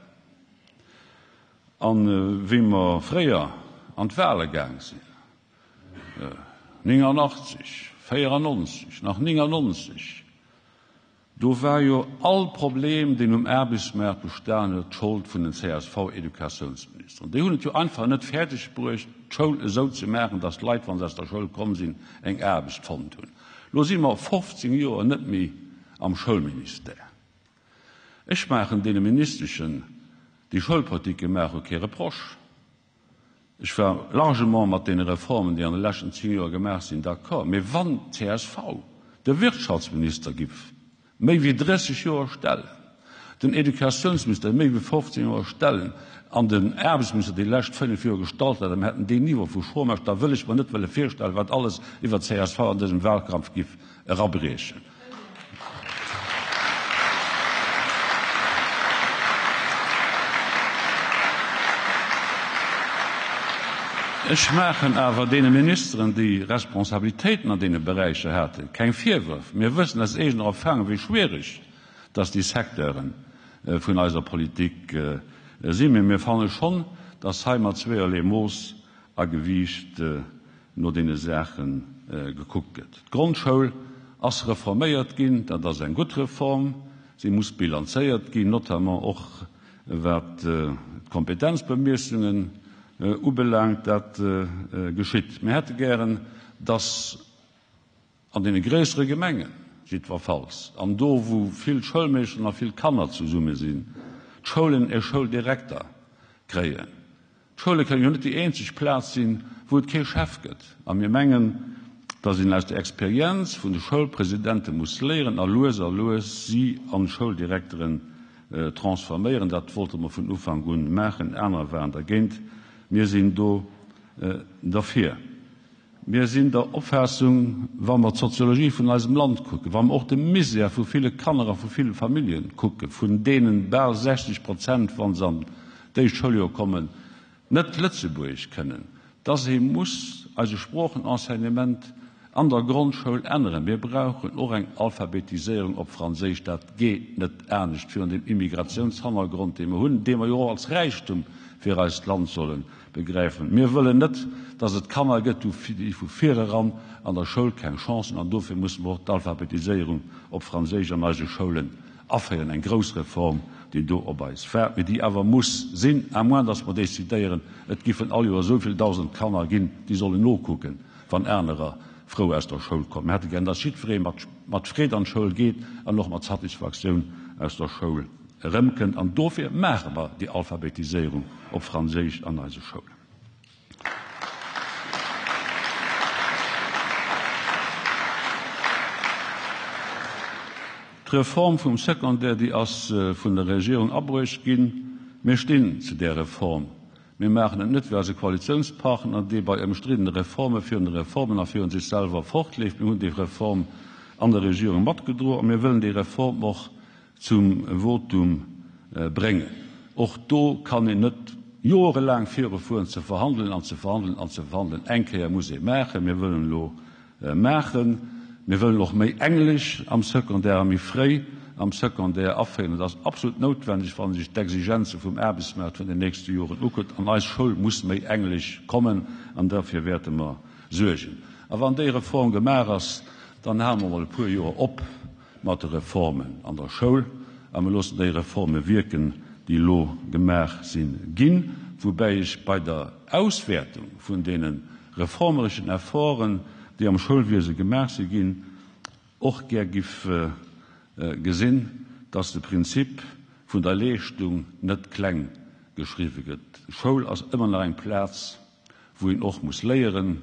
An wéi mer fréier an d'Wahle gaang sinn, 89, 94, nach 99, Do war jo all Problem, deen um Aarbechtsmaart bestan huet, d'Schold vun den CSV-Educatiounsministeren. Déi hunn et jo einfach net fäerdeg bruecht, d'Schoul esou ze maachen, datt d'Leit, wa se aus der Schoul komm sinn, eng Aarbecht fonnt hunn. Elo si mer 15 Joer net méi am Schoulministère. Ech maachen deene Ministeschen, déi Schoulpolitik gemaach hu, kee Reproche. Ech war largement mat deene Reformen, déi an de leschten 10 Joer gemaach sinn, d'accord. Mee wann d'CSV de Wirtschaftsminister giff méi wéi 30 Joer stellen, den Educatiounsminister méi wéi 15 Joer stellen an den Aarbechtsminister déi lescht 5 Joer gestallt hätt a mir hätten deen Niveau vu Chômage, da wëll ech mer net wëlle virstellen, wat alles iwwer d'CSV an dësem Wahlkampf giff erabriechen. Ech maachen awer deene Ministeren, déi Responsabilitéiten an deene Beräicher haten, keng Virwërf. Mir wëssen aus eegener Erfahrung, wéi schwierig dass déi Secteure vun eiser Politik sinn. Mee mir fanne schonn, dass hei mat zweeërlee Mooss a Gewiicht no deene Saache gekuckt gëtt. D'Grondschoul ass reforméiert ginn, dat ass eng gutt Reform. Si muss bilanzéiert ginn, notamment och wat d'Kompetenzbemiessungen ubelaangt. Dat geschitt. Mir hätte gären, dass an deene gréissere Gemengen jiddwerfalls an do, wou vill Schoulmeeschteren a vill Kanner zesumme sinn, d'Schoulen e Schouldirekter kréien. D'Schoule kënnen jo net déi eenzeg Plaz sinn, wou et kee Chef gëtt. A mir mengen, datt een aus der Experienz vun de Schoulpresidente muss léieren a lues a lues si an Schouldirekteren transforméieren. Dat wollte mer vun Ufank un maachen, anerer waren dergéint. Mir sinn do derfir. Mir sinn der Opfaassung, wa mer d'Soziologie vun eisem Land kucken, wa mer och de Misär vu ville Kanner a vu ville Familljen kucken, vun deene bal 60 Prozent, wa se an d'éischt Schouljoer kommen, net Lëtzebuergesch kënnen, dass ee muss eise Sproochenenseignement an der Grondschoul änneren. Mir brauchen och eng Alphabetiséierung op Franséisch. Dat geet net anescht virun deem Immigratiounshannergrond, dee mer hunn, dee mer jo och als Räichtum fir eist Land solle Begräifen. Mir wëllen net, dass et Kanner gëtt, déi vu vireran an der Schoul keng Chance hunn, an dofir musse mer och d'Alphabetiséierung op Franséisch an eise Schoulen aféieren. Eng grouss Reform, déi do op eis waart, mee déi awer muss sinn, à moins dass mer decidéieren, et giffen all Joer esou vill dausend Kanner ginn, déi sollen nokucken, wann anerer frou aus der Schoul kommen. Mir hätte gären, dass jiddweree mat Freed an d'Schoul geet an och mat Satisfaktioun aus der Schoul erëmkënnt. An dofir maache mer déi Alphabetiséierung op Franséisch an eise Schoulen. D'Reform vum Secondaire, déi ass vun der Regierung abruecht ginn. Mir stinn zu där Reform. Mir maachen et net wéi eise Koalitiounspartner, dee bei ëmstriddene Reforme virun de Reformen a virun sech selwer fortleeft. Mir hunn déi Reform an der Regierung matgedroen a mir wëllen déi Reform och zum Votum bréngen. Och do kann een net joerelaang virufueren ze verhandelen an ze verhandelen an ze verhandelen. Eng Kéier muss ee maachen. Mir wëllen elo maachen. Mir wëllen och méi Englesch am Secondaire a méi fréi am Secondaire aféieren. Dat ass absolut noutwendeg, wann ee sech d'Exigenze vum Aarbechtsmaart vun den nächste Joren ukuckt. An eis Schoul muss méi Englesch kommen an derfir wäerte mer suergen. A wann déi Reform gemaach ass, dann hale mer emol e puer Joer op mat de Reformen an der Schoul a mir loossen déi Reforme wierken, déi elo gemaach si ginn, woubäi ech bei der Auswäertung vun deene reformereschen Efforten, déi am Schoulwiese gemaach si ginn, och gär giff gesinn, dass de Prinzip vun der Leeschtung net kleng geschriwwe gëtt. Schoul ass ëmmer nach eng Plaz, wou een och muss léieren,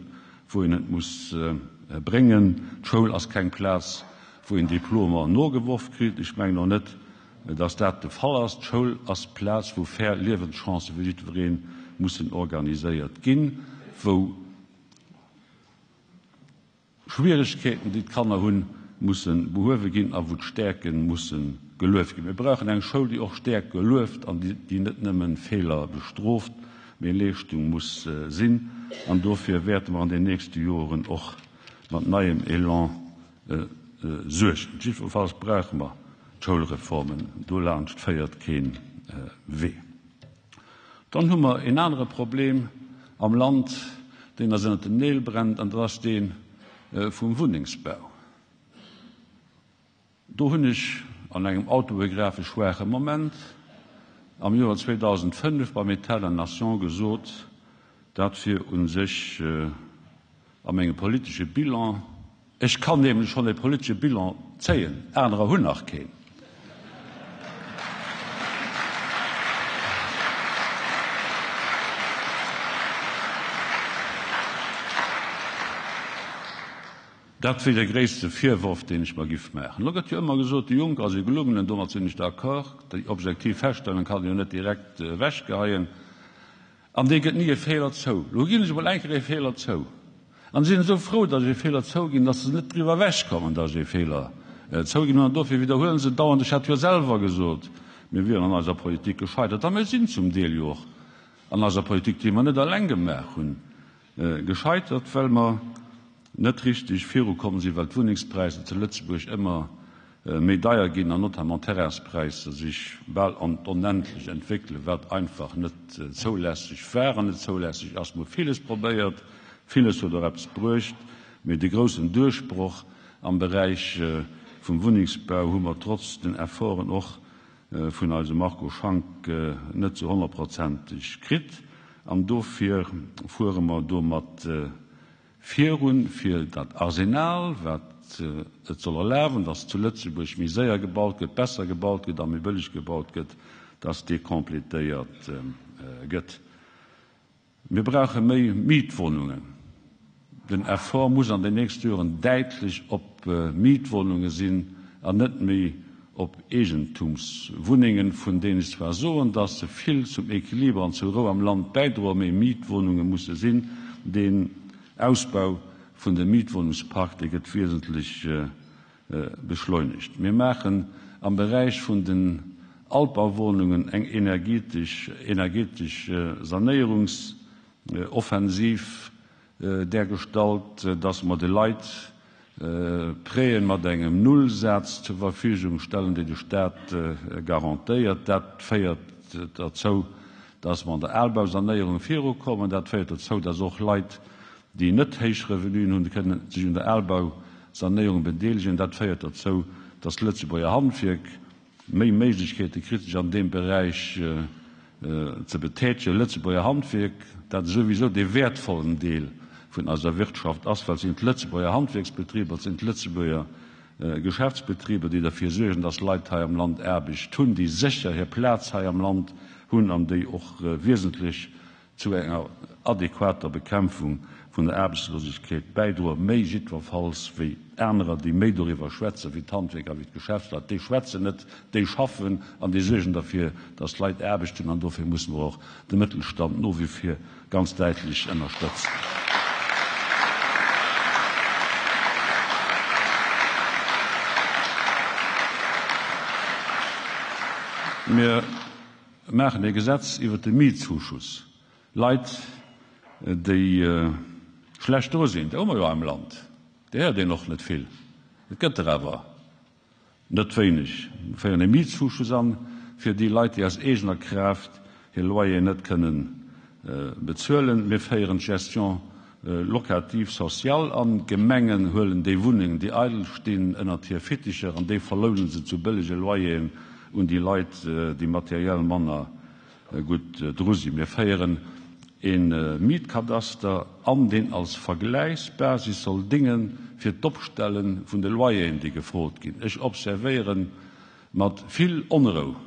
wou een et muss bréngen. D'Schoul ass keng Plaz, wou een Diplomer nogeworf kritt. Ech mengen och net, dass dat de Fall ass. D'Schoul ass d'Plaz, wou fair Liewenschancë fir jiddweree mussen organiséiert ginn, wou Schwieregkeeten, déi d'Kanner hunn, musse behuewe ginn a wou d'Stäerke musse gelueft ginn. Mir brauchen eng Schoul, déi och Stäerke lueft an déi net nëmme Feeler bestrooft. Mee Leeschtung muss sinn, an dofir wäerte mer an den nächste Joren och mat neiem Elan suergen. Jiddwerfalls brauche mer d'Schoulreformen, dolaanscht féiert kee Wee. Dann hu mer een anere Problem am Land, deen eis ënnert den Neel brennt, an dat ass dee vum Wunnengsbau. Do hunn ech an engem autobiographesch schwaache Moment am Joer 2005 beim État de la Nation gesot, dat wier u sech a mengem politesche Bilan, ech kann nämlech schonn e politesche Bilan zéien, anerer hunn nach keen. Dat wier de gréisste Virworf, deen ech mer giff maachen. Elo gëtt jo ëmmer gesot, de Juncker ass e Gelungenen. Domat sinn ech d'accord. Déi objektiv Feststellung kann een jo net direkt ewechgeheien. An dee gëtt ni e Feeler zou. Elo ginn ech emol eng Kéier ee Feeler zou. An si sinn esou frou, datt ech ee Feeler zouginn, datt se net driwwer ewechkommen, datt ech ee Feeler zouginn hunn. An dofir widderhuele se dauernd, ech hätt jo selwer gesot, mir wieren an eiser Politik gescheitert. A mir sinn zum Deel jo och an eiser Politik, déi mer net eleng gemaach hunn, Gescheitert, well mer net richteg virukomm sinn, well d'Wunnengspräisser zu Lëtzebuerg ëmmer méi deier ginn an notamment d'Terrainspräisser sech bal an d'Onendlech entwéckelen, wat einfach net zoulässeg war an net zoulässeg ass. Mer hu villes probéiert, villes huet och eppes bruecht, mee de groussen Duerchbroch am Beräich vum Wunnengsbau hu mer trotz den Efforten och vun eisem Marco Schank net sou honnertprozenteg kritt an dofir fuere mer domat virun, fir dat Arsenal, wat et soll erlaben, dass zu Lëtzebuerg méi séier gebaut gëtt, besser gebaut gëtt a méi bëlleg gebaut gëtt, dass dee complétéiert gëtt. Mir brauche méi Mietwohnungen. Den Effort muss an den nächste Joren däitlech op Mietwohnunge sinn an net méi op Eegentumswunnengen, vun deenen ech zwar soen, dass se vill zum Equiliber an zur Rou am Land bäidroen, mee Mietwohnunge musse sinn. Deen Ausbau vun dem Mietwohnungspark, dee gëtt wiesentlech beschleunegt. Mir maachen am Beräich vun den Altbauwohnungen eng energetesch Sanéierungsoffensiv därgestalt, dass mer de Leit Prêten mat engem Nullsaz zur Verfügung stellen, déi de Staat garantéiert. Dat féiert derzou, dass mer an der Albausanéierung virukommen. Dat féiert dozou, dass och Leit, déi net héich Revenuen hunn, kënnen sech un der Albausanéierung bedeelegen. Dat féiert dozou, dass d'Lëtzebuerger Handwierk méi Méiglechkeete kritt, sech an deem Beräich ze betätegen. Lëtzebuerger Handwierk, dat souwisou dee wäertvollen Deel vun eiser Wirtschaft ass, well et sinn d'Lëtzebuerger Handwierksbetriber, et sinn d'Lëtzebuerger Geschäftsbetriber, déi derfir suergen, dass Leit hei am Land Aarbecht hunn, déi sécher hir Plaz hei am Land hunn an déi och wiesentlech zu enger adequater Bekämpfung vun der Aarbechtslosegkeet bäidroen, méi jiddwerfalls wéi anerer, déi méi doriwwer schwätzen, wéi d'Handwierker, wéi d'Geschäftsleit. Déi schwätzen net, déi schaffen an déi suergen derfir, dass d'Leit Aarbecht hunn. An dofir musse mer och de Mëttelstand no wie vir ganz däitlech ënnerstëtzen. Mir maachen e Gesetz iwwert de Mietzuschuss. Leit, déi schlecht dru sinn, där hu mer jo am Land, där héiert een och net vill, et gëtt der awer net wéineg. Mir féieren e Mietzuschuss an fir déi Leit, déi aus eegener Kraaft hir Loyer net kënnen bezuelen. Mir féieren d'Gestion locative sociale an. D'Gemengen huelen déi Wunnengen, déi eidel stinn, ënnert hir Fitticher an déi verlounen se zu bëllege Loyeren un déi Leit, déi materiell manner gutt dru sinn. Mir féieren e Mietkadaster an, deen als Vergläichsbasis soll dénge fir d'Opstelle vun de Loyeren, déi gefrot ginn. Ech observéiere mat vill Onrou,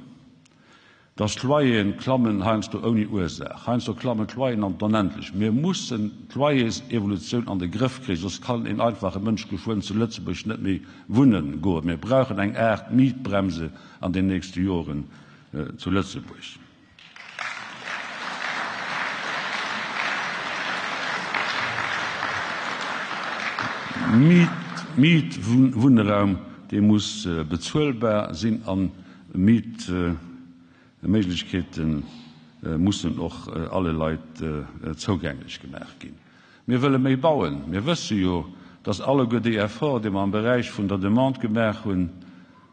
Dass d'Loyeren klammen, heiansdo ouni Ursaach. Heiansdo klammen d'Loyeren an d'Onendlech. Mir mussen d'Loyersevolutioun an de Grëff kréien, soss kann een einfache Mënsch geschwënn zu Lëtzebuerg net méi wunnen goen. Mir brauchen eng Aart Mietbremse an den nächste Joren zu Lëtzebuerg. Mietwunnraum, dee muss bezuelbar sinn an Mietméiglechkeete. mussen och alle Leit zougänglech gemaach ginn. Mir wëlle méi bauen. Mir wësse jo, dass alleguer déi Efforten, déi mer am Beräich vun der Demande gemaach hunn,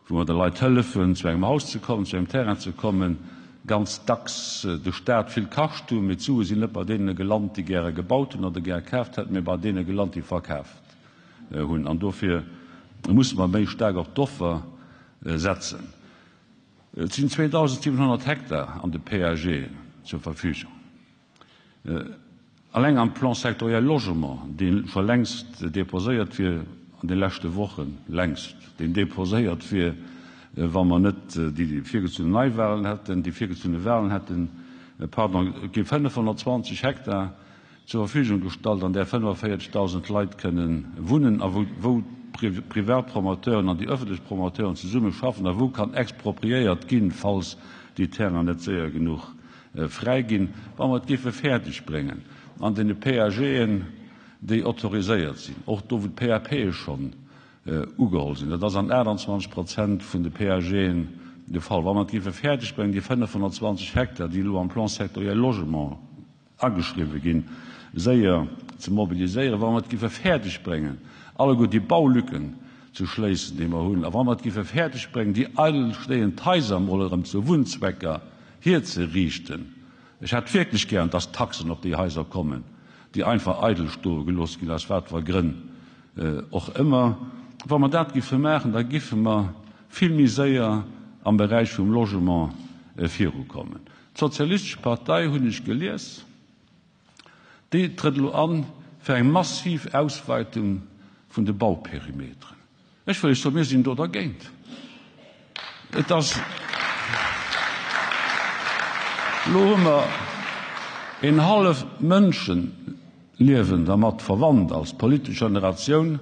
wou mer de Leit hëllefen, zu engem Haus ze kommen, zu engem Terrain ze kommen, ganz dacks de Stat vill kascht hunn, mee d'Sue sinn net bei deene gelant, déi gäre gebaut hunn oder gär kaaft hätten, mee bei deene gelant, déi verkaaft hunn. An dofir musse mer méi staark op d'Offer setzen. Et sinn 2.700 Hektar an de PAGen zur Verfügung. Alleng am Plan sectoriel Logement, dee scho längst déposéiert wier an de leschte Wochen, längst, deen déposéiert wier, wa mer net déi virgezunnen Neiwahlen hätten, déi virgezunne Wahlen hätten, pardon, gi 520 Hektar zur Verfügung gestallt, an där 45.000 Leit kënnen wunnen a wou d'privat Promoteuren an déi öffentlech Promoteuren zesumme schaffen a wou kann expropriéiert ginn, falls déi Terrainen net séier genuch fräi ginn, wa mer et géife fäerdeg bréngen an deene PAGen, déi autoriséiert sinn, och do wou d'PAPe schonn ugeholl sinn, dat ass an 28 Prozent vun de PAGen de Fall, wa mer et géife fäerdeg bréngen, déi 520 Hektar, déi elo am Plan sectoriel Logement ageschriwwe ginn, séier ze mobiliséieren, wa mer et géife fäerdeg bréngen, alleguer déi Baulücken ze schléissen, déi mer hunn, a wa mer et géife fäerdeg bréngen, déi eidelstehend Haiser emol erëm zu Wunnzwecker hierzeriichten. Ech hätt wierklech gären, dass Taxen op déi Haiser kommen, déi einfach eidel stoe gelooss ginn, aus wat fir Grënn och ëmmer. Wa mer dat giffe maachen, da giffe mer vill méi séier am Beräich vum Logement virukommen. D'Sozialistesch Partei, hunn ech gelies, déi trëtt elo an fir eng massiv Ausweitung vun de Bauperimeteren. Ech wëll Iech soen, mir sinn do dergéint. Et ass, elo hu mer een halleft Mënschenliewen dermat verwannt als politesch Generatioun,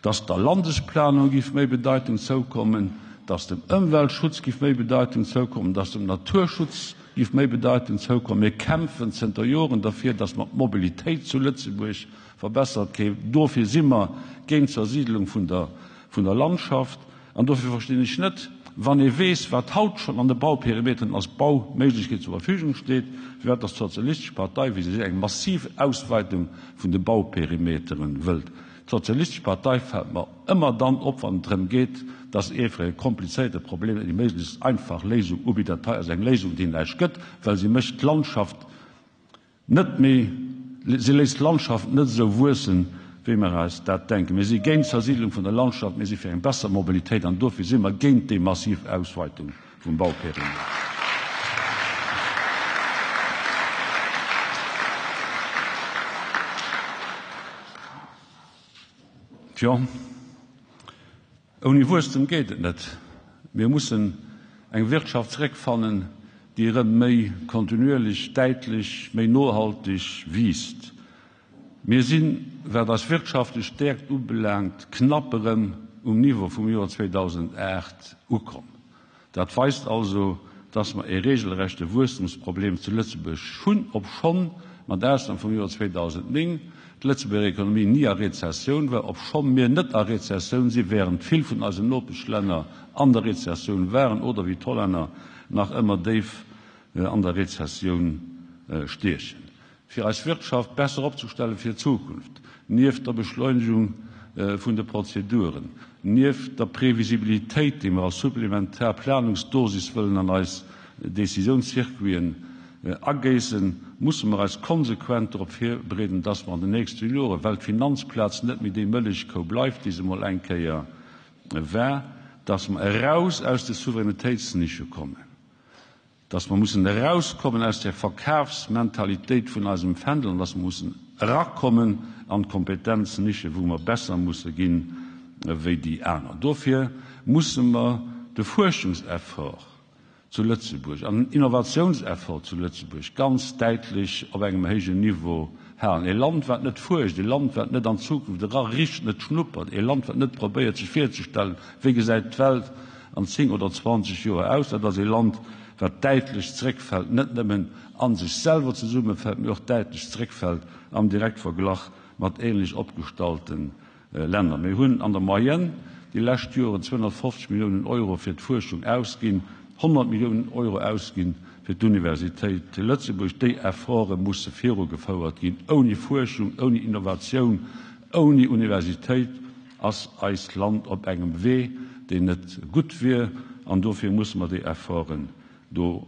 dass der Landesplanung giff méi Bedeitung zoukommen, dass dem Ëmweltschutz giff méi Bedeitung zoukommen, dass dem Naturschutz giff méi Bedeitung zoukommen. Mir kämpfen zënter Joren derfir, dass mer d'Mobilitéit zu Lëtzebuerg verbessert kee. Dofir si mer géint d'Zersidelung vun der vun der Landschaft. An dofir verstinn ech net, wann ee weess, wat haut schonn an de Bauperimeteren als Bauméiglechkeet zur Verfügung steet, firwat dass d'Sozialistesch Partei, wéi se seet, eng massiv Ausweitung vun de Bauperimeteren wëllt. D'Sozialistesch Partei fält mer ëmmer dann op, wann et drëm geet, dass ee fir e komplizéierte Problem eng méiglechst einfach Léisung ubitt. Dat hei ass eng Léisung, déi näischt gëtt, well se mécht d'Landschaft Net méi, si léisst d'Landschaft net esou wuessen, wéi mer eis dat denken. Mir si géint d'Zersiidlung vun der Landschaft, mir si fir eng besser Mobilitéit an dofir si mer géint déi massiv Ausweitung vum Bauperimeter. Tjo. Ouni Wuesstem geet et net. Mir mussen eng Wirtschaft zeréckfannen, déi erëm méi kontinuierlech, däitlech méi nohalteg wiisst. Mir sinn, wat eis wirtschaftlech Stäerkt ubelaangt, knapp erëm um Niveau vum Joer 2008 ukomm. Dat weist also, dass mer e regelrechte Wuesstemsproblem zu Lëtzebuerg hunn, obschonn, mat Ausnam vum Joer 2009, d'Lëtzebuerger Ekonomie ni a Rezessioun war, obschonn mir net a Rezessioun si während vill vun eisen Nopeschlänner an der Rezessioun waren oder wéi d'Hollänner nach ëmmer déif an der Rezessioun stiechen. Fir eis Wirtschaft besser opzestelle fir d'Zukunft, nieft der Beschleunegung vun de Prozeduren, nieft der Previsibilitéit, déi mer als supplementar Planungsdosis wëllen an eis Décisiounscircuiten agéissen, musse mer eis konsequent dorop virbereeden, dass mer an den nächste Joren, well d'Finanzplaz net méi déi Mëllechkou bleift, déi se emol eng Kéier war, dass mer eraus aus de Souveränitéitsnische kommen. Dass mer mussen erauskommen aus där Verkafsmentalitéit vun eisem Fändel an dass mer mussen erakommen an d'Kompetenznische wou mer besser musse ginn wéi déi aner. Dofir musse mer de Fuerschungseffort zu Lëtzebuerg an den Innovationseffort zu Lëtzebuerg ganz däitlech op engem héijen Niveau halen. E Land, wat net fuerscht, e Land, wat net an d'Zukunft eraricht, net schnuppert, e Land, wat net probéiert sech virzestellen, wéi gesäit d'Welt an 10 oder 20 Joer aus. Dat ass ee Land, wat däitlech zeréckfält, net nëmmen a sech selwer zesummefält, mee och däitlech zeréckfält am Direktverglach mat ähnlech opgestallte Länner. Mir hunn an der Moyenne déi lescht Joren 250 Milliounen Euro fir d'Fuerschung ausginn, 100 Milliounen Euro ausginn. fir d'Universitéit Lëtzebuerg. Déi Efforte musse virugefouert ginn. Ouni Fuerschung, ouni Innovatioun, ouni Universitéit ass eist Land op engem Wee, deen net gutt wier. An dofir musse mer déi Efforten do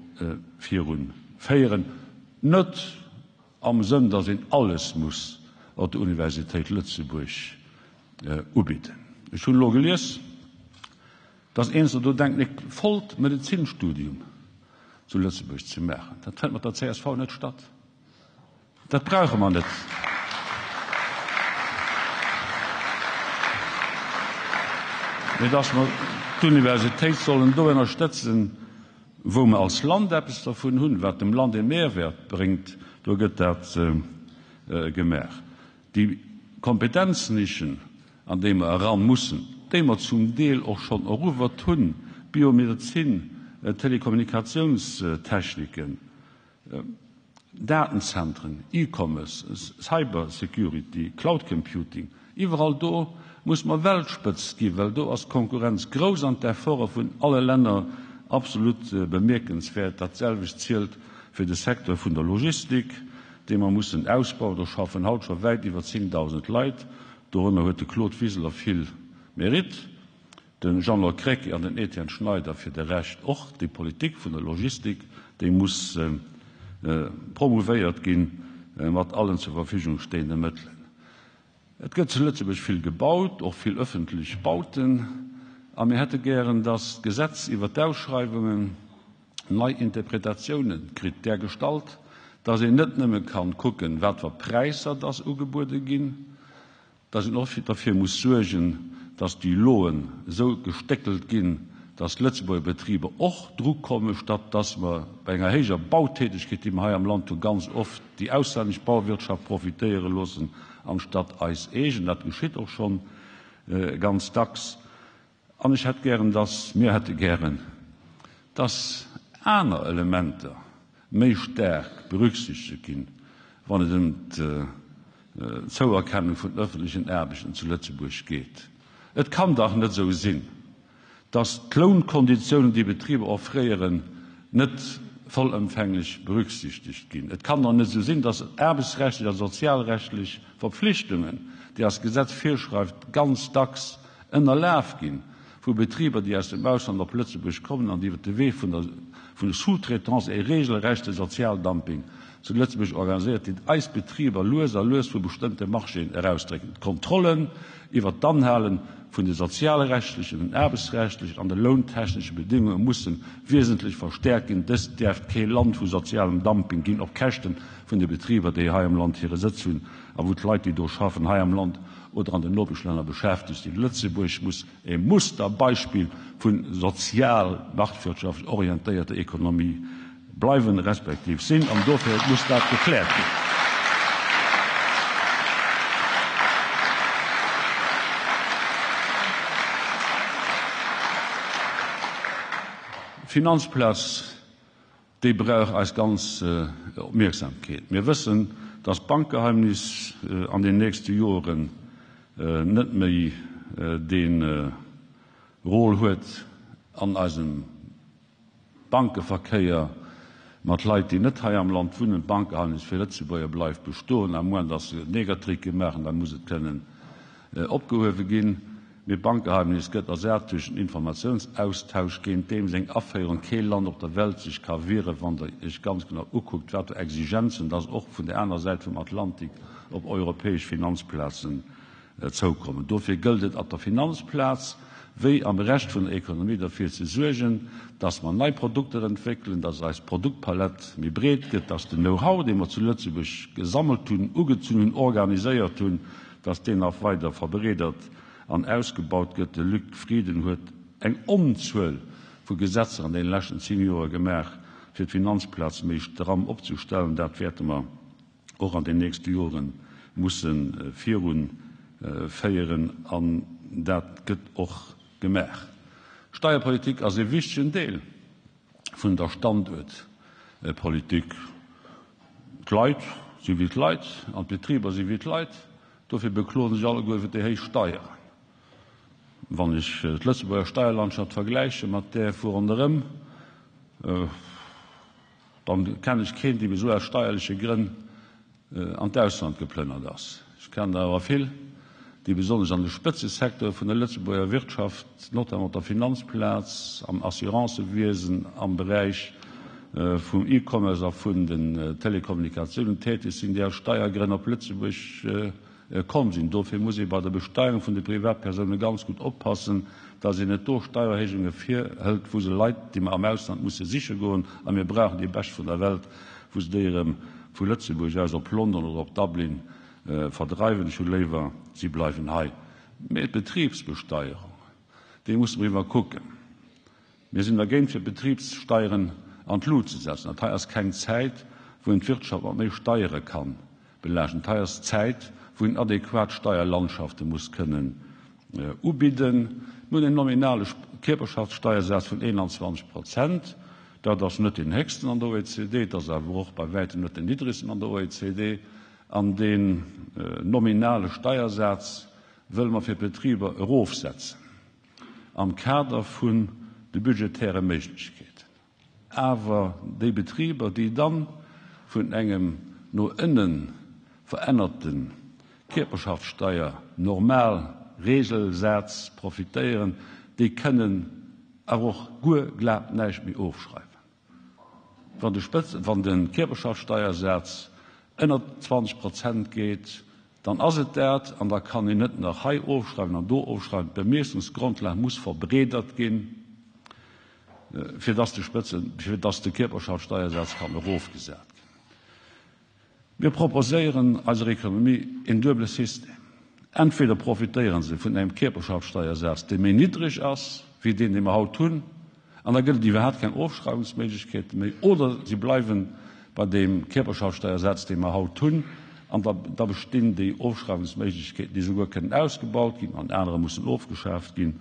virunféieren. Net am Sënn, datt een alles muss op der Universitéit Lëtzebuerg ubidden. Ech hunn elo gelies, datt eenzelner do denken, e vollt Medezinstudium zu Lëtzebuerg ze maachen. Dat fënnt mat der csv net statt. Dat brauche mer net. Mee datt mer d'Universitéit sollen do ënnerstëtzen, wou mer als Land eppes dervun hunn, wat dem Land ee Mehrwert bréngt, do gëtt dat gemaach. Déi Kompetenznischen, an déi mer eran mussen, déi mer zum Deel och schonn eruwert hunn, Biomedezin, Telekommunikationstechniken, Datenzentren, E-Commerce, Cybersecurity, Cloud Computing, iwwerall do muss mer Weltspëtzt ginn, well do ass d'Konkurrenz grouss an d'Efforte vun alle Länner absolut bemierkenswäert. Dat selwecht zielt fir de Secteur vun der Logistik, dee mer mussen ausbauen. Do schaffen haut scho wäit iwwer 10.000 Leit. Dorënner huet de Claude Wiseler vill Mérite, de Jeannot Krecké an den Etienne Schneider fir de Rescht och. Déi Politik vun der Logistik, déi muss promouvéiert gi mat allen zur Verfügung stehende Mëttelen. Et gëtt zu Lëtzebuerg vill gebaut, och vill öffentlech Bauten, a mir hätte gären, dass d'Gesetz iwwert d'Ausschreiwungen nei Interpretatiounen kritt, där Gestalt, dass een net nëmme kann kucken, wat fir Präisser dass ugebuede ginn, dass een och derfir muss suergen, dass déi Loen esou gestéckelt ginn, dass d'Lëtzebuerger Betriber och drukommen, statt dass mer bei enger héijer Bautätegkeet, déi mer hei am Land hunn, ganz oft déi auslännesch Bauwirtschaft profitéiere loossen anstatt eis eegen. Dat geschitt och schonn ganz dacks. An ech hätt gären, dass, mir hätte gären, dass aner Elementer méi staark berücksichtegt ginn, wann et ëm d'Zouerkennung vun öffentlechen Aarbechten zu Lëtzebuerg geet. Et kann dach net esou sinn, dass d'Lounkonditiounen, déi Betriber offréieren, net vollëmfänglech berücksichtegt ginn. Et kann dach net esou sinn, dass aarbechtsrechtlech a sozialrechtlech Verpflichtungen, déi eist Gesetz virschreift, ganz dacks ënnerlaf ginn vu Betriber, déi aus dem Ausland op Lëtzebuerg kommen an déi iwwer de Wee vun der vun der Sous-traitance e regelrechte Sozialdumping zu Lëtzebuerg organiséiert, deen eis Betriber lues a lues vu bestëmmte Marchéen erausdrécken. D'Kontrollen iwwert d'Anhale vun de sozialrechtlechen, den aarbechtsrechtlechen an de lountechnesche Bedéngunge musse wiesentlech verstäerkt ginn. Dëst däerft kee Land vu sozialem Dumping ginn op Käschte vun de Betriber, déi hei am Land hire Sëtz hunn a wou d'Leit, déi do schaffen, hei am Land oder an den Nopeschlänner beschäftegt sinn. Lëtzebuerg muss e Musterbeispill vu sozial marktwirtschaftlech orientéierter Ekonomie bleiwen, respektiv sinn, an dofir muss dat gekläert ginn. D'Finanzplaz Déi brauch eis ganz Opmierksamkeet. Mir wëssen, dass d'Bankgeheimnis an den nächste Joren net méi dee Rôle huet an eisem Bankeverkéier mat Leit, déi net hei am Land wunnen. D'Bankgeheimnis fir Lëtzebuerger bleift bestoen, à moins dass se Negertricke maachen, da muss et kënnen opgehuewe ginn. Mee d'Bankgeheimnis gëtt ersat duerch en Informatiounsaustausch, géint deem seng Aféierung kee Land op der Welt sech ka wieren, wann Der Iech ganz genau ukuckt, wat fir Exigenzen dass och vun der aner Säit vum Atlantik op europäesch Finanzplazen zoukommen. Dofir gëllt et op der Finanzplaz wéi am Rescht vun der Ekonomie derfir ze suergen, dass mer nei Produkter entwéckelen, dass eis Produktpalett méi breet gëtt, dass den Know-how, dee mer zu Lëtzebuerg gesammelt hunn, ugezunn hunn, organiséiert hunn, dass deen nach weider verbreedert an ausgebaut gëtt. De Luc Frieden huet eng Onzuel vu Gesetzer an deene leschten 10 Joer gemaach, fir d'Finanzplaz méi stramm opzestellen. Dat wäerte mer och an den nächste Jore musse viruféieren an dat gëtt och gemaach. Steierpolitik ass e wichtegen Deel vun der Standuertpolitik. D'Leit si wéi d'Leit an d'Betriber si wéi d'Leit, dofir bekloe sech alleguer iwwer déi héich Steieren. Wann ech d'Lëtzebuerger Steierlandschaft vergläiche mat där vu ronderëm. Dann kennen ech keen, deem esou aus steierleche Grënn an d'Ausland geplënnert ass. Ech kennen der awer vill, déi besonnesch an de Spëtzesecteure vun der Lëtzebuerger Wirtschaft, notamment op der Finanzplaz, am Assurancëwiesen, am Beräich vum E-Commerce a vun den Telekommunikatiounen täteg sinn, déi aus Steiergrënn op Lëtzebuerg Komm sinn. Dofir muss ee bei der Besteierung vun de Privatpersoune ganz gutt oppassen, dass een net do Steiererhéijunge virhëlt, wou se Leit, déi mer am Ausland musse siche goen, a mir brauchen déi Bescht vun der Welt, wou se déi erëm vu Lëtzebuerg aus op London oder op Dublin verdreiwen. Ech hu léiwer, si bleiwen hei. Mee d'Betribsbesteierung, déi musse mer iwwerkucken. Mir sinn dergéint, fir d'Betribssteieren an d'Lut ze setzen. Dat hei ass keng Zäit, wou een d'Wirtschaft mat méi Steiere ka belaaschten. Dat hei ass d'Zäit, wou een adequat Steierlandschafte muss kënnen ubidden. Mir hunn en nominale Kierperschaftssteiersaz vun 21 Prozent. Dat ass net deen héchsten an der OECD, et ass awer och bei wäitem net deen niddregsten an der OECD. An deen nominale Steiersaz wëlle mer fir d'Betriber erofsetzen. am Kader vun de budgetäre Méiglechkeeten, awer déi Betriber, déi dann vun engem no ënne verännerte Kierperschaftssteier normal Regelsaz profitéieren, déi kënnen awer och guer glat näischt méi ofschreiwen. Wann de Spëtz, wann de Kierperschaftssteiersaz ënner 20 Prozent geet, dann ass et dat, an da kann een net nach hei ofschreiwen an do ofschreiwen. D'Bemiessungsgrondlag muss verbreedert ginn, fir dass de Spëtzen, fir dass de Kierperschaftssteiersaz kann erofgesat ginn. Mir proposéieren eiser Ekonomie een duebele System. Entweder profitéiere se vun engem Kierperschaftssteiersaz, dee méi niddreg ass wéi deen, dee mer haut hunn, an da gëtt et iwwerhaapt keng Ofschreiwungsméiglechkeete méi, oder si bleiwe bei deem Kierperschaftssteiersaz, dee mer haut hunn, an da da bestinn déi Ofschreiwungsméiglechkeeten, déi souguer kënnen ausgebaut ginn an anerer mussen ofgeschaaft ginn,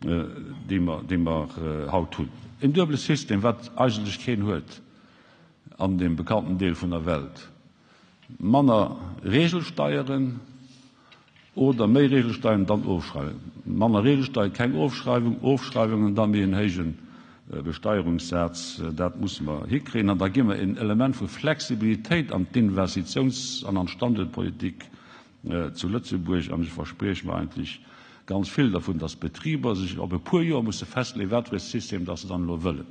déi mer, déi mer haut hunn. Een duebele System, wat eigentlech keen huet. an deem bekannten Deel vun der Welt, manner Regelsteieren oder méi Regelsteieren, dann Ofschreiwung, manner Regelsteieren, keng Ofschreiwung, Ofschreiwungen, dann méi en héije Besteierungssaz, dat musse mer hikréien. An da gi mer en Element vu Flexibilitéit an d'Investitiouns an an d'Standuertpolitik zu Lëtzebuerg. An ech versprieche mer eigentlech ganz vill dervun, dass d'Betriber sech op e puer Joer musse festleeën, wat fir e System dass se dann elo wëllen.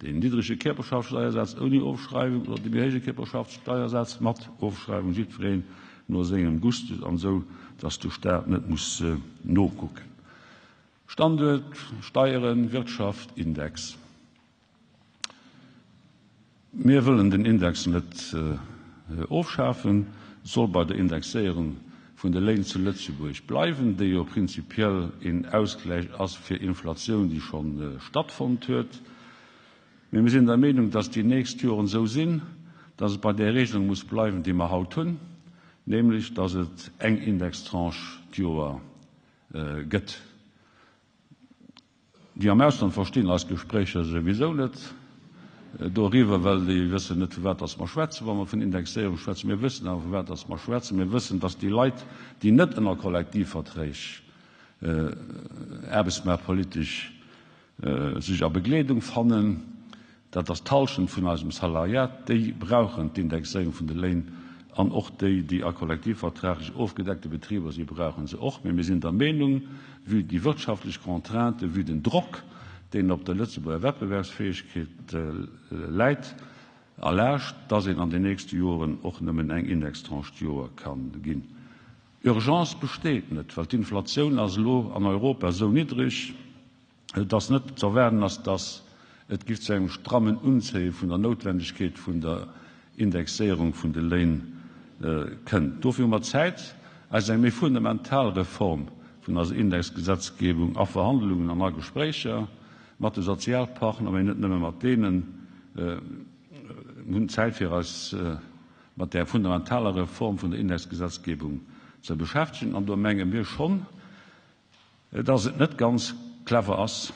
Deen niddrege Kierperschaftssteiersaz ouni Ofschreiwung oder dee méi héije Kierperschaftssteiersaz mat Ofschreiwung, jiddwereen no sengem Gustus an esou, dass de Staat net muss nokucken. Standuert, Steieren, Wirtschaft, Index. Mir wëllen den Index net ofschafen. Et soll bei der Indexéierung vun de Léin zu Lëtzebuerg bleiwen, déi jo prinzipiell een Ausgläich ass fir Inflatioun, déi scho stattfonnt huet. Mee mir sinn der Meenung, dass déi nächst Joren esou sinn, dass et bei där Regelung muss bleiwen, déi mer haut hunn, nämlech dass et eng Indextranche d'Joer gëtt. Déi am Ausland verstinn eis Gespréicher souwisou net doriwwer, well déi wëssen net, vu wat dass mer schwätzen, wa mer vun Indexéierung schwätzen. Mir wëssen awer, vu wat dass mer schwätzen. Mir wëssen, dass déi Leit, déi net ënner Kollektivverträg aarbechtsmaartpolitesch sech a Begleedung fannen, Dat ass d'Hallschent vun eisem Salariat. Déi brauchen d'Indexéierung vun de Léin an och déi, déi a kollektivvertraglech ofgedeckte Betriber si brauche se och. Mee mir sinn der Meenung, vue déi wirtschaftlech Contrainten, vue den Drock, deen op der Lëtzebuerger Wettbewerbsfäegkeet läit a laascht, dass een an den nächste Joren och nëmmen eng Indextranche d'Joer ka ginn. Urgence besteet net, well d'Inflatioun ass elo an Europa esou niddreg, dass net ze erwaarden ass, dass et giff zu engem strammen Unzéie vun der Noutwendegkeet vun der Indexéierung vun de Léin kënnt. Dofir hu mer Zäit, eis eng méi fundamental Reform vun eiser Indexgesetzgebung a Verhandlungen an a Gespréicher mat de Sozialpartner, mee net nëmme mat deenen, mir hunn Zäit fir eis mat där fundamentaler Reform vun der Indexgesetzgebung ze beschäftegen. An do menge mir schonn, dass et net ganz clever ass,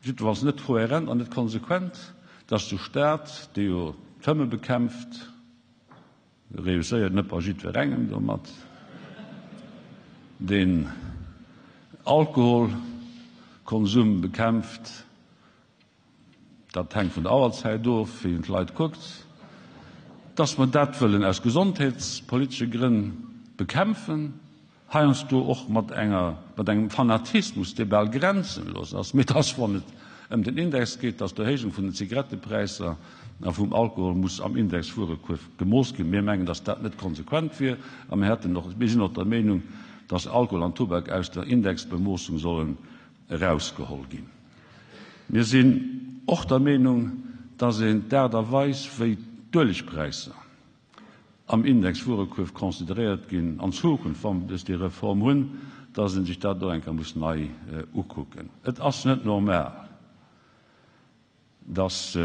jiddefalls net kohärent an net konsequent, dass de Staat, dee jo d'Fëmme bekämpft, reusséiert net bei jiddwerengem domat, deen Alkoholkonsum bekämpft. dat hänkt vun der Auerzäit of, wéi een d'Leit kuckt, dass mer dat wëllen aus gesondheetspolitesche Grënn bekämpfen, heiansdo och mat enger, mat engem Fanatismus, dee bal grenzenlos ass, mee dass, wann et ëm den Index geet, dass d'Erhéijung vun den Zigarettepräisser a vum Alkohol muss am Indexwuerekuerf gemooss ginn. Mir mengen, dass dat net konsequent wier a mir hätten och, mir sinn och der Meenung, dass Alkohol an Tubak aus der Indexbemoossung sollen erausgeholl ginn. Mir sinn och der Meenung, dass een d'Aart a Weis, wéi d'Uelegpräisser am Indexwuerekuerf consideréiert ginn an Zukunft, wa mer bis déi Reform hunn, dass ee sech dat och eng Kéier muss nei ukucken. Et ass net normal, dass,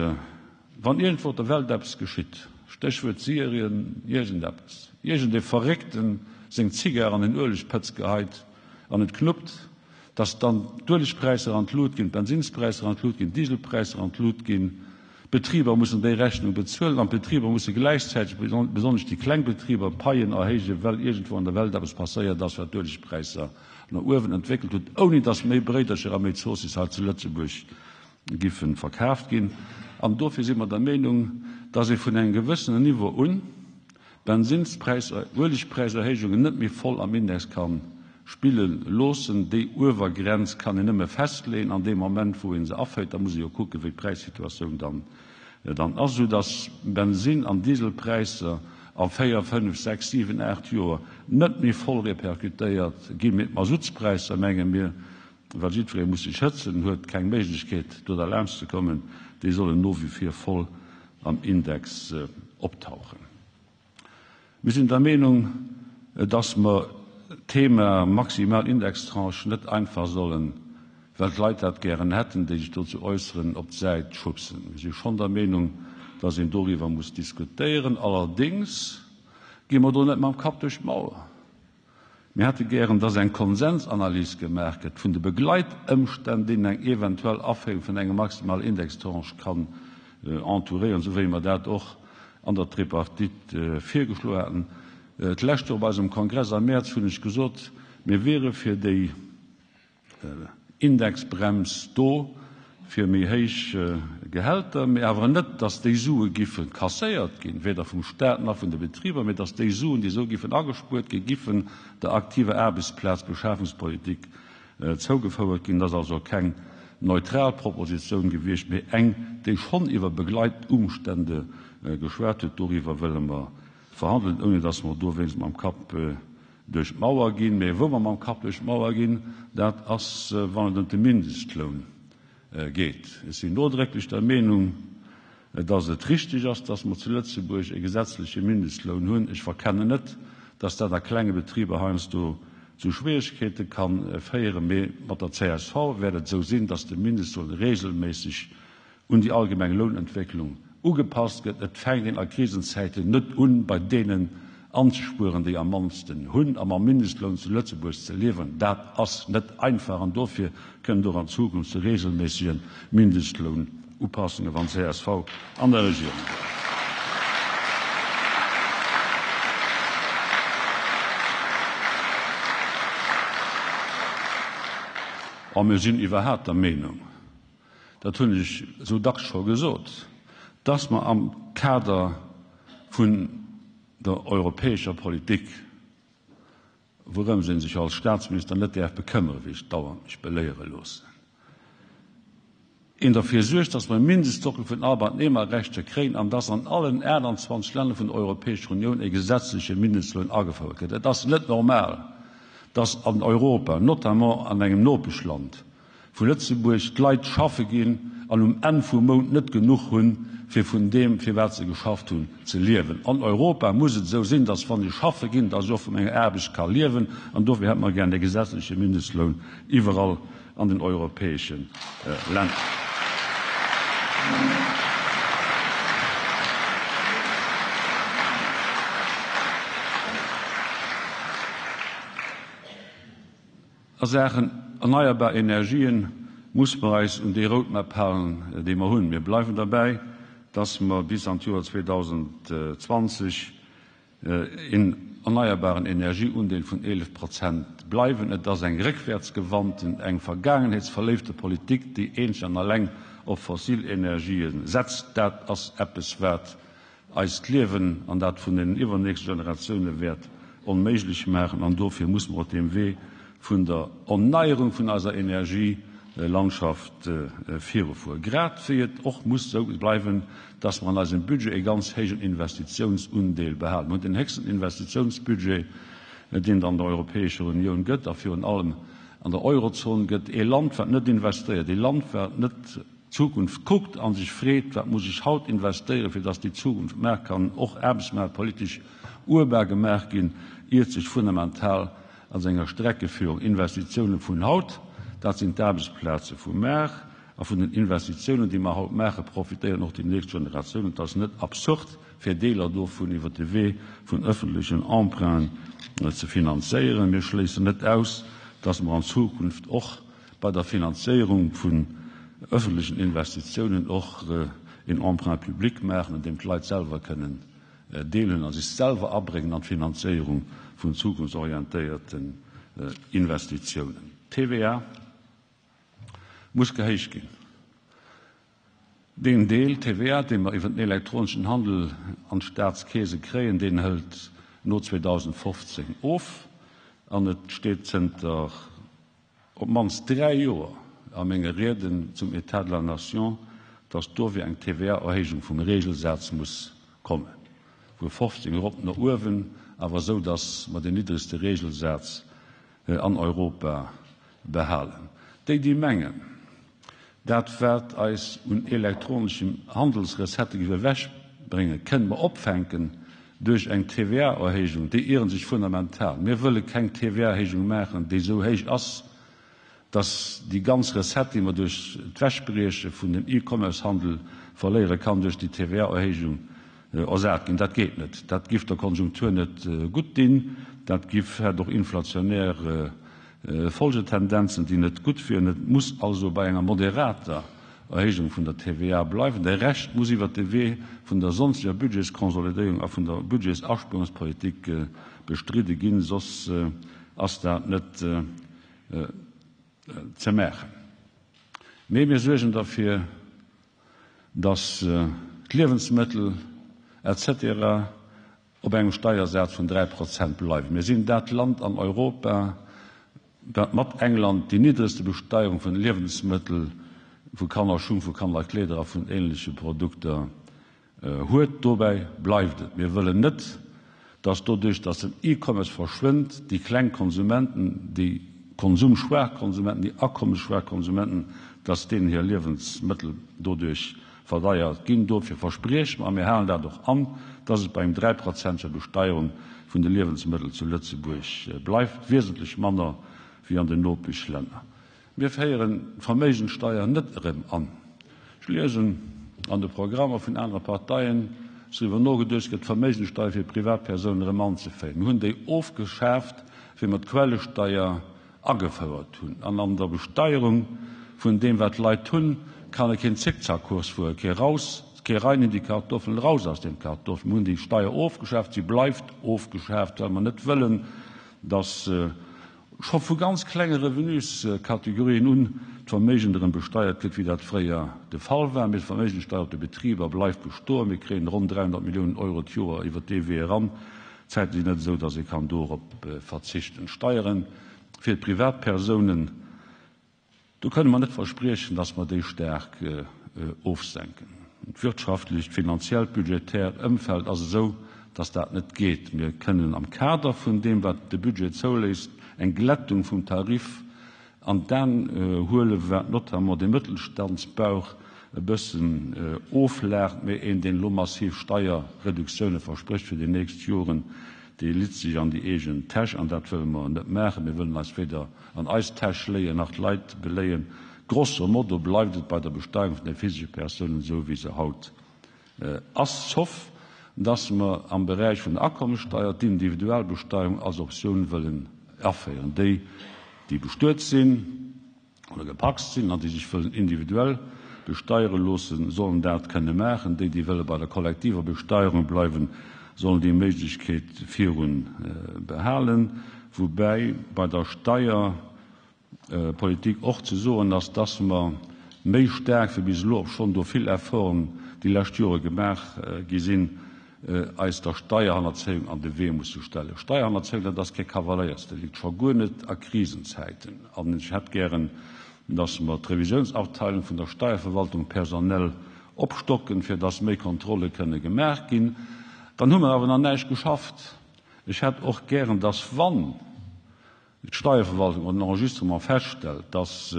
wann iergendwou op der Welt eppes geschitt, Stéchwuert Syrien, iergendeppes, iergendee Verréckten seng Zigar an en Uelegpëtz geheit an et knuppt, dass dann d'Uelegpräisser an d'Lut ginn, d'Bensinnspräisser an d'Lut ginn, d'Dieselpräisser an d'Lut ginn, d'Betriber mussen déi Rechnung bezuelen an d'Betriber musse gläichzäiteg, besonnesch déi kleng Betriber, d'Paien erhéijen, well iergendwou an der Welt eppes passéiert ass, wat d'Uelegpräisser no uewen entwéckelt huet, ouni dass méi Bréidercher a méi Zoossiss hei zu Lëtzebuerg giffen verkaaft ginn. An dofir si mer der Meenung, dass ee vun engem gewëssenen Niveau un d'Bensinnspräisser, Uelegpräiserhéijungen net méi voll am Index ka spille loossen. Déi Uewergrenz kann een nëmme festleeën an deem Moment, wou ee se aféiert. Da muss ee jo kucken, wéi d'Präissituatioun dann dann ass, esou dass Bensinn an Dieselpräisser a 4, 5, 6, 7, 8 Joer net méi voll repercutéiert ginn. Mee d'Masutspräisser, menge mir, well jiddweree muss sech hëtzen, huet keng Méiglechkeet do derlaanscht ze kommen, déi sollen no wie vir voll am Index optauchen. Mir sinn der Meenung, dass mer d'Thema maximal Indextranche net einfach sollen, well d'Leit dat gären hätten, déi sech dozou äusseren, op d'Säit schubsen. Mir si schonn der Meenung, dass een doriwwer muss diskutéieren. Allerdéngs gi mer do net mam Kapp duerch d'Mauer. Mir hätte gären, dass eng Konsensanalys gemaach gëtt vun de Begleitëmstänn, deenen eng eventuell Aféierung vun enger maximaler Indextranche kann entouréieren, esou wéi mer dat och an der Tripartite virgeschloen haten. D'lescht Joer op eisem Kongress am Mäerz hunn ech gesot, mir wiere fir déi Indexbrems do fir méi héich Gehälter, mee awer net, datt déi Sue giffe kasséiert ginn, weder vum Staat nach vun de Betriber, mee datt déi Suen, déi esou giffen agespuert ginn, giffen der aktiver Aarbechtsplazbeschafungspolitik zougefouert ginn. Dat ass also keng neutral Propositioun gewiescht, mee eng, déi schonn iwwer Begleitumstände geschwat huet. Doriwwer wëlle mer verhandelen, ouni datt mer dowéinst mam Kapp duerch d'Mauer ginn. Mee wou mer mam Kapp duerch d'Mauer ginn, dat ass, wann et ëm de Mindestloun geet. Ech sinn nodrécklech der Meenung, dass et richtig ass, dass mer zu Lëtzebuerg e gesetzleche Mindestloun hunn. Ech verkennen net, dass dat a klenge Betriber heiansdo zu Schwierigkeete ka féieren. Mee mat der csv wäert et esou sinn, dass de Mindestloun regelméisseg un déi allgemeng Lounentwécklung ugepasst gëtt. Et fänkt een a Krisenzäiten net un, bei deenen anzespueren, déi am mannsten hunn. A mam Mindestloun zu Lëtzebuerg ze liewen, dat ass net einfach. An dofir kënnt och an Zukunft zu regelméissege Mindestlounupassungen, wann csv an der Regierung bleift. A mir sinn iwwerhaapt der Meenung, dat hunn ech esou dacks scho gesot, dass mer am Kader vun der europäescher Politik, wourëms ee sech als Statsminister net däerf bekëmmere, wéi ech dauernd mech beléiere loossen, een derfir suergt, dass mer e Mindestsockel vun Arbeitnehmerrechter kréien an dass an allen 28 Länner vun der Europäescher Unioun e gesetzleche Mindestloun agefouert gëtt. Et ass net normal, dass an Europa, notamment an engem Nopeschland, vu Lëtzebuerg d'Leit schaffe ginn an um Enn vum Mount net genuch hunn, fir vun deem, fir wat se geschafft hunn, ze liewen. An Europa muss et esou sinn, dass wann ech schaffe ginn, dass ech och vu menger Aarbecht ka liewen. An dofir hätte mer gären e gesetzleche Mindestloun iwwerall an den europäesche Länner. A Saachen erneierbar Energien muss mer eis un déi Roadmap halen, déi mer hunn. Mir bleiwen derbäi, dass mer bis an d'Joer 2020 een erneierbaren Energieundeel vun 11 Prozent. bleiwen. Et ass eng réckwäertsgewandten, eng vergaangenheetsverléifte Politik, déi eenzeg an alleng op fossil Energië setzt. Dat ass eppes, wat eist Liewen an dat vun den iwwernächste Generatioune wäert onméiglech maachen. An dofir muss mer op deem Wee vun der Erneierung vun eiser Energielandschaft virufueren. Grad wéi et och muss esou bleiwen, dass mer an eisem Budget e ganz héijen Investitiounsundeel behalen. Mer hunn den héchsten Investitiounsbudget, deen et an der Europäescher Unioun gëtt a virun allem an der Eurozon gëtt. Ee Land, wat net investéiert, ee Land, wat net d'Zukunft kuckt a sech freet, Wat muss ech haut investéieren, fir dass déi Zukunft mar kann och aarbechtsmaartpolitesch urbar gemaach ginn, iert sech fundamental a senger Streckeführung. Investitioune vun haut, dat sinn d'Aarbechtsplaze vu mar. A vun den Investitiounen, déi mer haut maachen, profitéieren och déi nächst Generatiounen. Et ass net absurd, fir Deeler dovun iwwer de Wee vun öffentlechen Emprunten ze finanzéieren. Mir schléissen net aus, dass mer an Zukunft och bei der Finanzéierung vun öffentlechen Investitiounen och een Emprunt public maachen, un deem d'Leit selwer kënnen deelhuelen a sech selwer abréngen an d'Finanzéierung vun zukunftsorientéierten Investitiounen. D'TVA muss gehéicht ginn. Deen Deel TVA, dee mer iwwer den elektroneschen Handel an d'Staatskeese kréien, deen hëlt no 2015 of an et steet zënter op d'mannst 3 Joer a menge Rieden zum État de la Nation, dass dofir eng TVA-Erhéijung vum Regelsaz muss kommen, vu 15 erop no uewen, awer esou, dass mer deen niddregste Regelsaz an Europa behalen. Déi, déi mengen, dat wat eis un elektroneschem Handelsrecettë géif ewechbréngen, kënne mer opfänken duerch eng TVA-Erhéijung, déi ieren sech fundamental. Mir wëlle keng TVA-Erhéijung maachen, déi esou héich ass, dass déi ganz Recette, déi mer duerch d'Wechbrieche vun dem E-Commerce-Handel verléieren, kann duerch déi TVA-Erhéijung ersat ginn. Dat geet net. Dat giff der Konjunktur net gutt dinn. Dat giff, hätt och inflationär Folgetendenzen, déi net gutt wieren. Et muss also bei enger moderater Erhéijung vun der TVA bleiwen. De Rescht muss iwwert de Wee vun der sonsteger Budgetskonsolidéierung a vun der Budgetsaspuerungspolitik bestridde ginn, soss ass dat net ze maachen. Mee mir suergen derfir, dass d'Liewensmëttel et cetera op engem Steiersaz vun 3 Prozent bleiwen. Mir sinn dat Land an Europa, dat mat England déi niddregste Besteierung vun Liewensmëttel, vu Kannerschung, vu Kannerkleeder a vun ähnleche Produkter huet. Dobäi bleift et. Mir wëllen net, dass doduerch, dass den E-Commerce verschwënnt, déi kleng Konsumenten, déi konsumschwaach Konsumenten, déi akommesschwaach Konsumenten, dass deenen hir Liewensmëttel doduerch verdeiert ginn. Dofir versprieche mer, a mir halen dat och an, dass et bei engem dräiprozenteger Besteierung vun de Liewensmëttel zu Lëtzebuerg bleift, wiesentlech manner wéi an den Nopeschlänner. Mir féieren d'Verméigenssteier net erëm an. Ech liesen an de Programmer vun anere Parteien, dass driwwer nogeduecht gëtt, d'Verméigenssteier fir Privatpersounen erëm anzeféieren. Mir hunn déi ofgeschaaft, wéi mer d'Quellesteier agefouert hunn. An an der Besteierung vun deem, wat d'Leit hunn, kann e keen Zickzackkurs fueren, kee raus, kee rein in die Kartoffeln, raus aus den Kartoffeln. Mir hunn déi Steier ofgeschaaft, si bleift ofgeschaaft, well mer net wëllen, dass scho vu ganz klenge Revenuskategorien un d'Verméigend erëm besteiert gëtt, wéi dat fréier de Fall war. Mee d'Verméigenssteier op de Betriber bleift bestoen. Mir kréien ronn 300 Milliounen Euro d'Joer iwwert dee Wee eran. D'Zäite sinn net esou, datt ee kann dorop verzichten. D'Steiere fir d'Privatpersounen, do kënne mer net verspriechen, datt mer déi staark ofsenken. D'wirtschaftlecht, d'finanziellt, budgetäert Ëmfeld ass esou, datt dat net geet. Mir kënnen am Kader vun deem, wat de Budget zouléisst, eng Glättung vum Tarif An d'An huelen, wat notamment de Mëttelstandsbauch e bëssen oflaacht, mee een, deen elo massiv Steierreduktioune versprécht fir déi nächst Joren, dee litt sech an déi eegen Täsch. An dat wëlle mer net maachen. Mir wëllen eis weder an eis Täsch léien, nach d'Leit beléien. Grosso modo bleift et bei der Besteierung vun de physesche Persounen esou, wéi se haut ass, sauf dass mer am Beräich vun der Akommessteier d'Individualbesteierung als Optioun wëllen aféieren. Déi, déi bestuet sinn oder gepacst sinn an déi sech wëllen individuell besteiere loossen, sollen dat kënne maachen. Déi, déi wëlle bei der kollektiver Besteierung bleiwen, sollen déi Méiglechkeet virun behalen. Woubäi bei der Steierpolitik och ze soen ass, dass mer méi staark wéi bis elo, obschonn do vill Efforten déi lescht Jore gemaach gi sinn, eis der Steierhannerzéiung an de Wee musse stellen. Steierhannerzéiung, dat ass kee Kavaléiersdelikt, scho guer net a Krisenzäiten. An ech hätt gären, dass mer d'Revisiounsabteilung vun der Steierverwaltung personell opstocken, fir dass méi Kontrolle kënne gemaach ginn. Dann hu mer awer nach näischt geschafft. Ech hätt och gären, dass, wann d'Steierverwaltung oder den Enregistrement feststellt, dass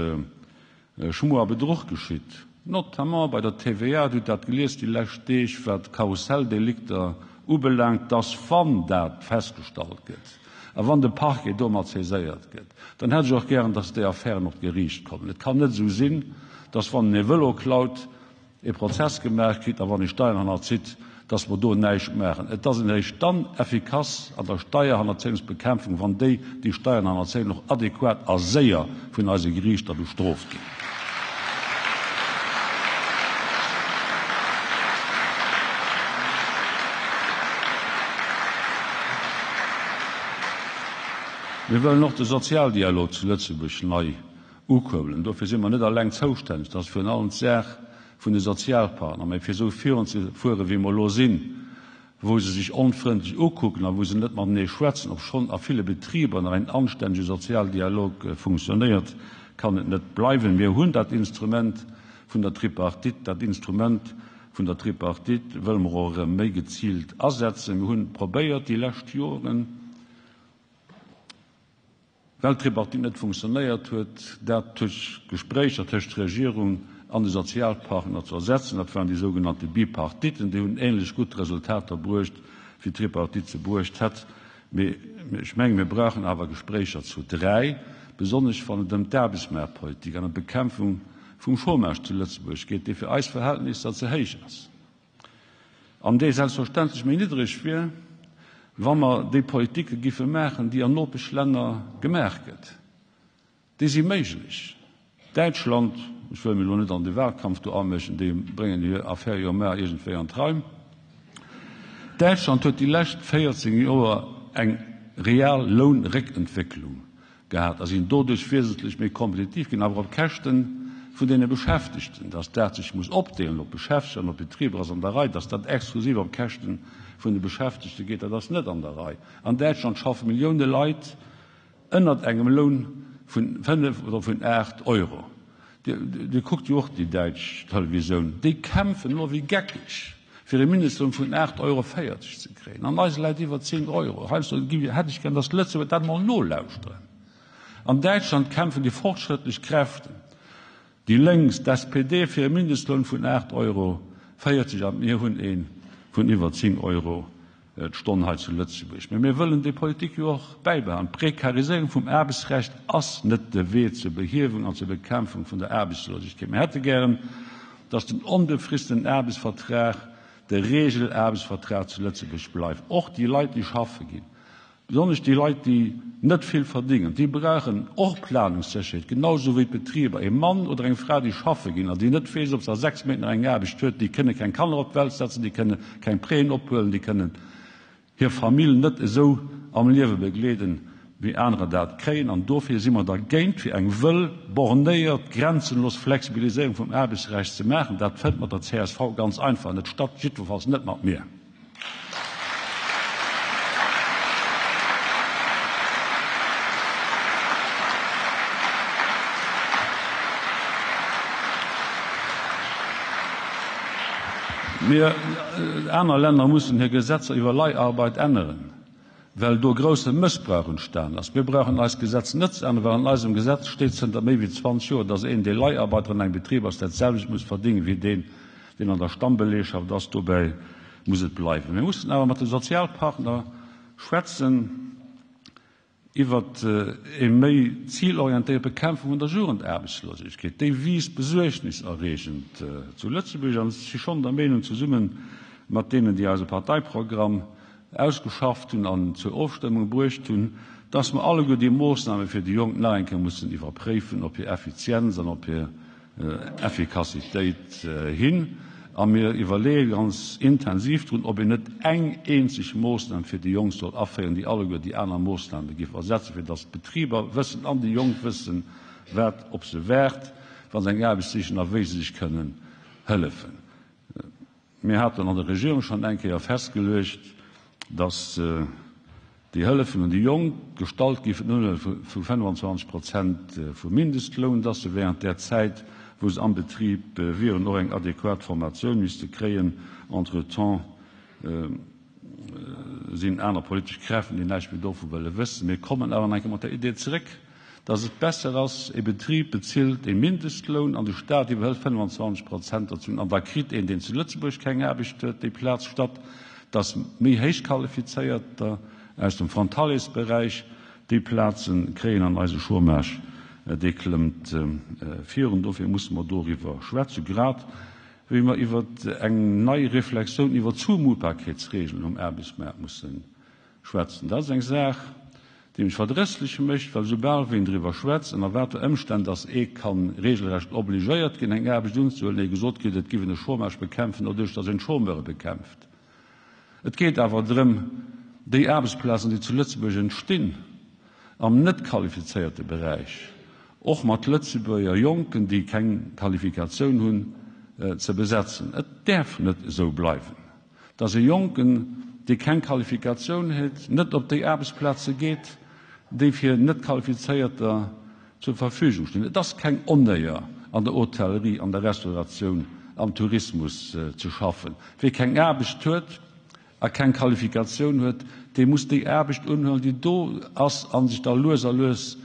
Schmuer a Bedruch geschitt, notamment bei der TVA, Dir hutt dat gelies déi lescht Deeg, wat Karusselldelikter ubelaangt, dass, wann dat festgestallt gëtt a wann de Parquet domat saiséiert gëtt, dann hätt ech och gären, dass déi Affären op d'Geriicht kommen. Et kann net esou sinn, dass, wann een e Vëlo klaut, ee Prozess gemaach kritt a wann ee Steiern hannerzitt, dass mer do näischt maachen. Et ass een eréischt dann effikass an der Steierhannerzéiungsbekämpfung, wann déi, déi Steiern hannerzéien, och adequat a séier vun eise Geriichter bestrooft ginn. Mir wëllen och de Sozialdialog zu Lëtzebuerg nei Ukuerbelen. Dofir si mer net alleng zoustänneg, dat ass virun allem d'Saach vun de Sozialpartner. Mä fir esou virunzefuere wéi mer elo sinn, wou se sech onfrëndlech ukucken a wou se net matenee schwätzen, obschonn a ville Betriber nach een anstännege Sozialdialog funktionéiert, kann et net bleiwen. Mir hunn dat Instrument vun der Tripartite. Dat Instrument vun der Tripartite wëlle mer och erëm méi geziilt asetzen. Mir hunn probéiert déi lescht Joren, Well d'Tripartite net funktionéiert huet, dat duerch Gespréicher tëscht Regierung an de Sozialpartner ze ersetzen. Dat waren déi sougenannte Bipartiten. Déi hunn ähnlech gutt Resultater bruecht, wéi d'Tripartite se bruecht hätt. Mee ech menge mir brauchen awer Gespréicher zu 3, besonnesch wann et ëm d'Aarbechtsmaartpolitik an ëm d'Bekämpfung vum Chômage zu Lëtzebuerg geet, dee fir eis Verhältnisser ze héich ass. An déi selbstverständlech méi niddreg wier, wa mer déi Politike giffe maachen, déi an Nopeschlänner gemaach gëtt. Déi si méiglech. Däitschland, ech wëll mech elo net an de Wahlkampf do amëschen, déi bréngen hir Affär jo mar iergendwéi an d'Reim. Däitschland huet déi lescht 14 Joer eng real Lounréckentwécklung Gehat a sinn doduerch wiesentlech méi kompetitiv ginn, awer op Käschte vun deene Beschäftegten. Dass dat sech muss opdeelen op Beschäfteger an op Betriber ass an der Rei. Dass dat exklusiv op Käschte vun de Beschäftegte geet, dat ass net an der Rei. An Däitschland schaffe Millioune Leit ënnert engem Loun vun 5 oder vun 8 Euro. Dir kuckt jo och déi däitsch Televisioun. Déi kämpfen elo wéi geckeg. fir e Mindestloun vun 8,40 Euro ze kréien. An eise läit iwwer 10 Euro. Heiansdo hätt ech gär, datt d'Lëtzebuerger dat emol nolauschteren. An Däitschland kämpfen déi fortschrëttlech Kräften, déi Lénks, d'SPD, fir e Mindestloun vun 8,40 Euro a mir hunn ee vun iwwer 10 Euro d'Stonn hei zu Lëtzebuerg. Mä mir wëllen déi Politik jo och bäibehalen. D'Prekariséierung vum Aarbechtsrecht ass net de Wee zur Behiewung an zur Bekämpfung vun der Aarbechtslosegkeet. Mir hätte gären, dass den onbefristeten Aarbechtsvertrag de Regelaarbechtsvertrag zu Lëtzebuerg bleift. Och déi Leit, déi schaffe ginn, besonnesch déi Leit, déi net vill verdingen, déi brauchen och Planungssécherheet, genau esou wéi d'Betriber. E Mann oder eng Fra, déi schaffe ginn an déi net weess, ob se a 6 Méint nach eng Aarbecht huet, déi kënne keng Kanner op d'Welt setzen, déi kënne keng Prêten ophuelen, déi kënnen hir Famill net esou am Liewe begleeden, wéi anerer dat kréien. An dofir si mer dergéint, fir eng wëll, bornéiert, grenzenlos Flexibiliséierung vum Aarbechtsrecht ze maachen. Dat fënnt mat der csv ganz einfach net statt, jiddwerfalls net mat mir. Mir, aner Länner mussen hir Gesetzer iwwer Leiharbeit änneren, well do grousse Mëssbrauch entstanen ass. Mir brauchen eist Gesetz net ze änneren, well an eisem Gesetz steet zënter méi wéi 20 Joer, dass een, dee Leiharbeiter an engem Betrib ass, dat selwecht muss verdéngen wéi deen, deen an der Stammbelegschaft ass. Dobäi muss et bleiwen. Mir mussen awer mat de Sozialpartner schwätzen iwwer eng méi zilorientéiert Bekämpfung vun der Jugendaarbechtslosegkeet. Déi wiisst besuergniserreegend zu Lëtzebuerg an ech si schonn der Meenung, zesumme mat deenen, déi eise Parteiprogramm ausgeschafft hunn an zur Ofstëmmung bruecht hunn, dass mer alleguer déi Moossname fir déi Jonk nach eng Kéier mussen iwwerpréifen op hir Effizienz an op hir Effikassitéit hin. A mir iwwerleeë ganz intensiv drun, ob een net eng eenzeg Moossnam fir déi Jonk soll aféieren, déi alleguer déi aner Moossname géif ersetzen, fir datt d'Betriber wëssen an déi Jonk wëssen, wat op se waart, wa se eng Aarbecht sichen a wéi se sech kënnen hëllefen. Mir haten an der Regierung schonn eng Kéier festgeluecht, datt déi Hëllefen un déi Jonk gestallt gi vun vu 25 Prozent vum Mindestloun, datt se während där Zäit, wou se am Betrib wieren, och eng adequat Formatioun misste kréien. Entretemps sinn aner politesch Kräften, déi näischt méi dovu wëlle wëssen. Mir kommen awer nach eng Kéier mat der Idee zeréck, dass et besser ass, e Betrib bezilt e Mindestloun an de Staat iwwerhëlt 25 Prozent dozun an da kritt een, deen zu Lëtzebuerg keng Aarbecht huet, déi Plaz, statt dass méi Héichqualifizéierter aus dem Frontaliers-Beräich déi Plaze kréien an eise Chômage, dee klëmmt virun. Dofir musse mer doriwwer schwätzen, grad wéi mer iwwer eng nei Reflexioun iwwer d'Zoumutbarkeetsregeln um Aarbechtsmaart musse schwätzen. Dat ass eng Saach, déi mech verdrësslech mécht, well soubal wéi een driwwer schwätzt, ënner wat fir Ëmstänn dass ee ka regelrecht obligéiert ginn, eng Aarbecht unzehuelen, ee gesot kritt, et giff een de Chômage bekämpfen doduerch, dass een d'Chômeure bekämpft. Et geet awer drëm, déi Aarbechtsplazen, déi zu Lëtzebuerg entstinn, am net qualifizéierte Beräich, och mat Lëtzebuerger Jonken, déi keng Qualifikatioun hunn, ze besetzen. Et däerf net esou bleiwen. dass e Jonken, dee keng Qualifikatioun huet, net op déi Aarbechtsplaze geet, déi fir Net-Qualifizéierter zur Verfügung stinn. Et ass keng Onéier, an der Hotellerie, an der Restauratioun, am Tourismus ze schaffen. Wie keng Aarbecht huet a keng Qualifikatioun huet, dee muss déi Aarbecht unhuelen, déi do ass, a sech da lues a lues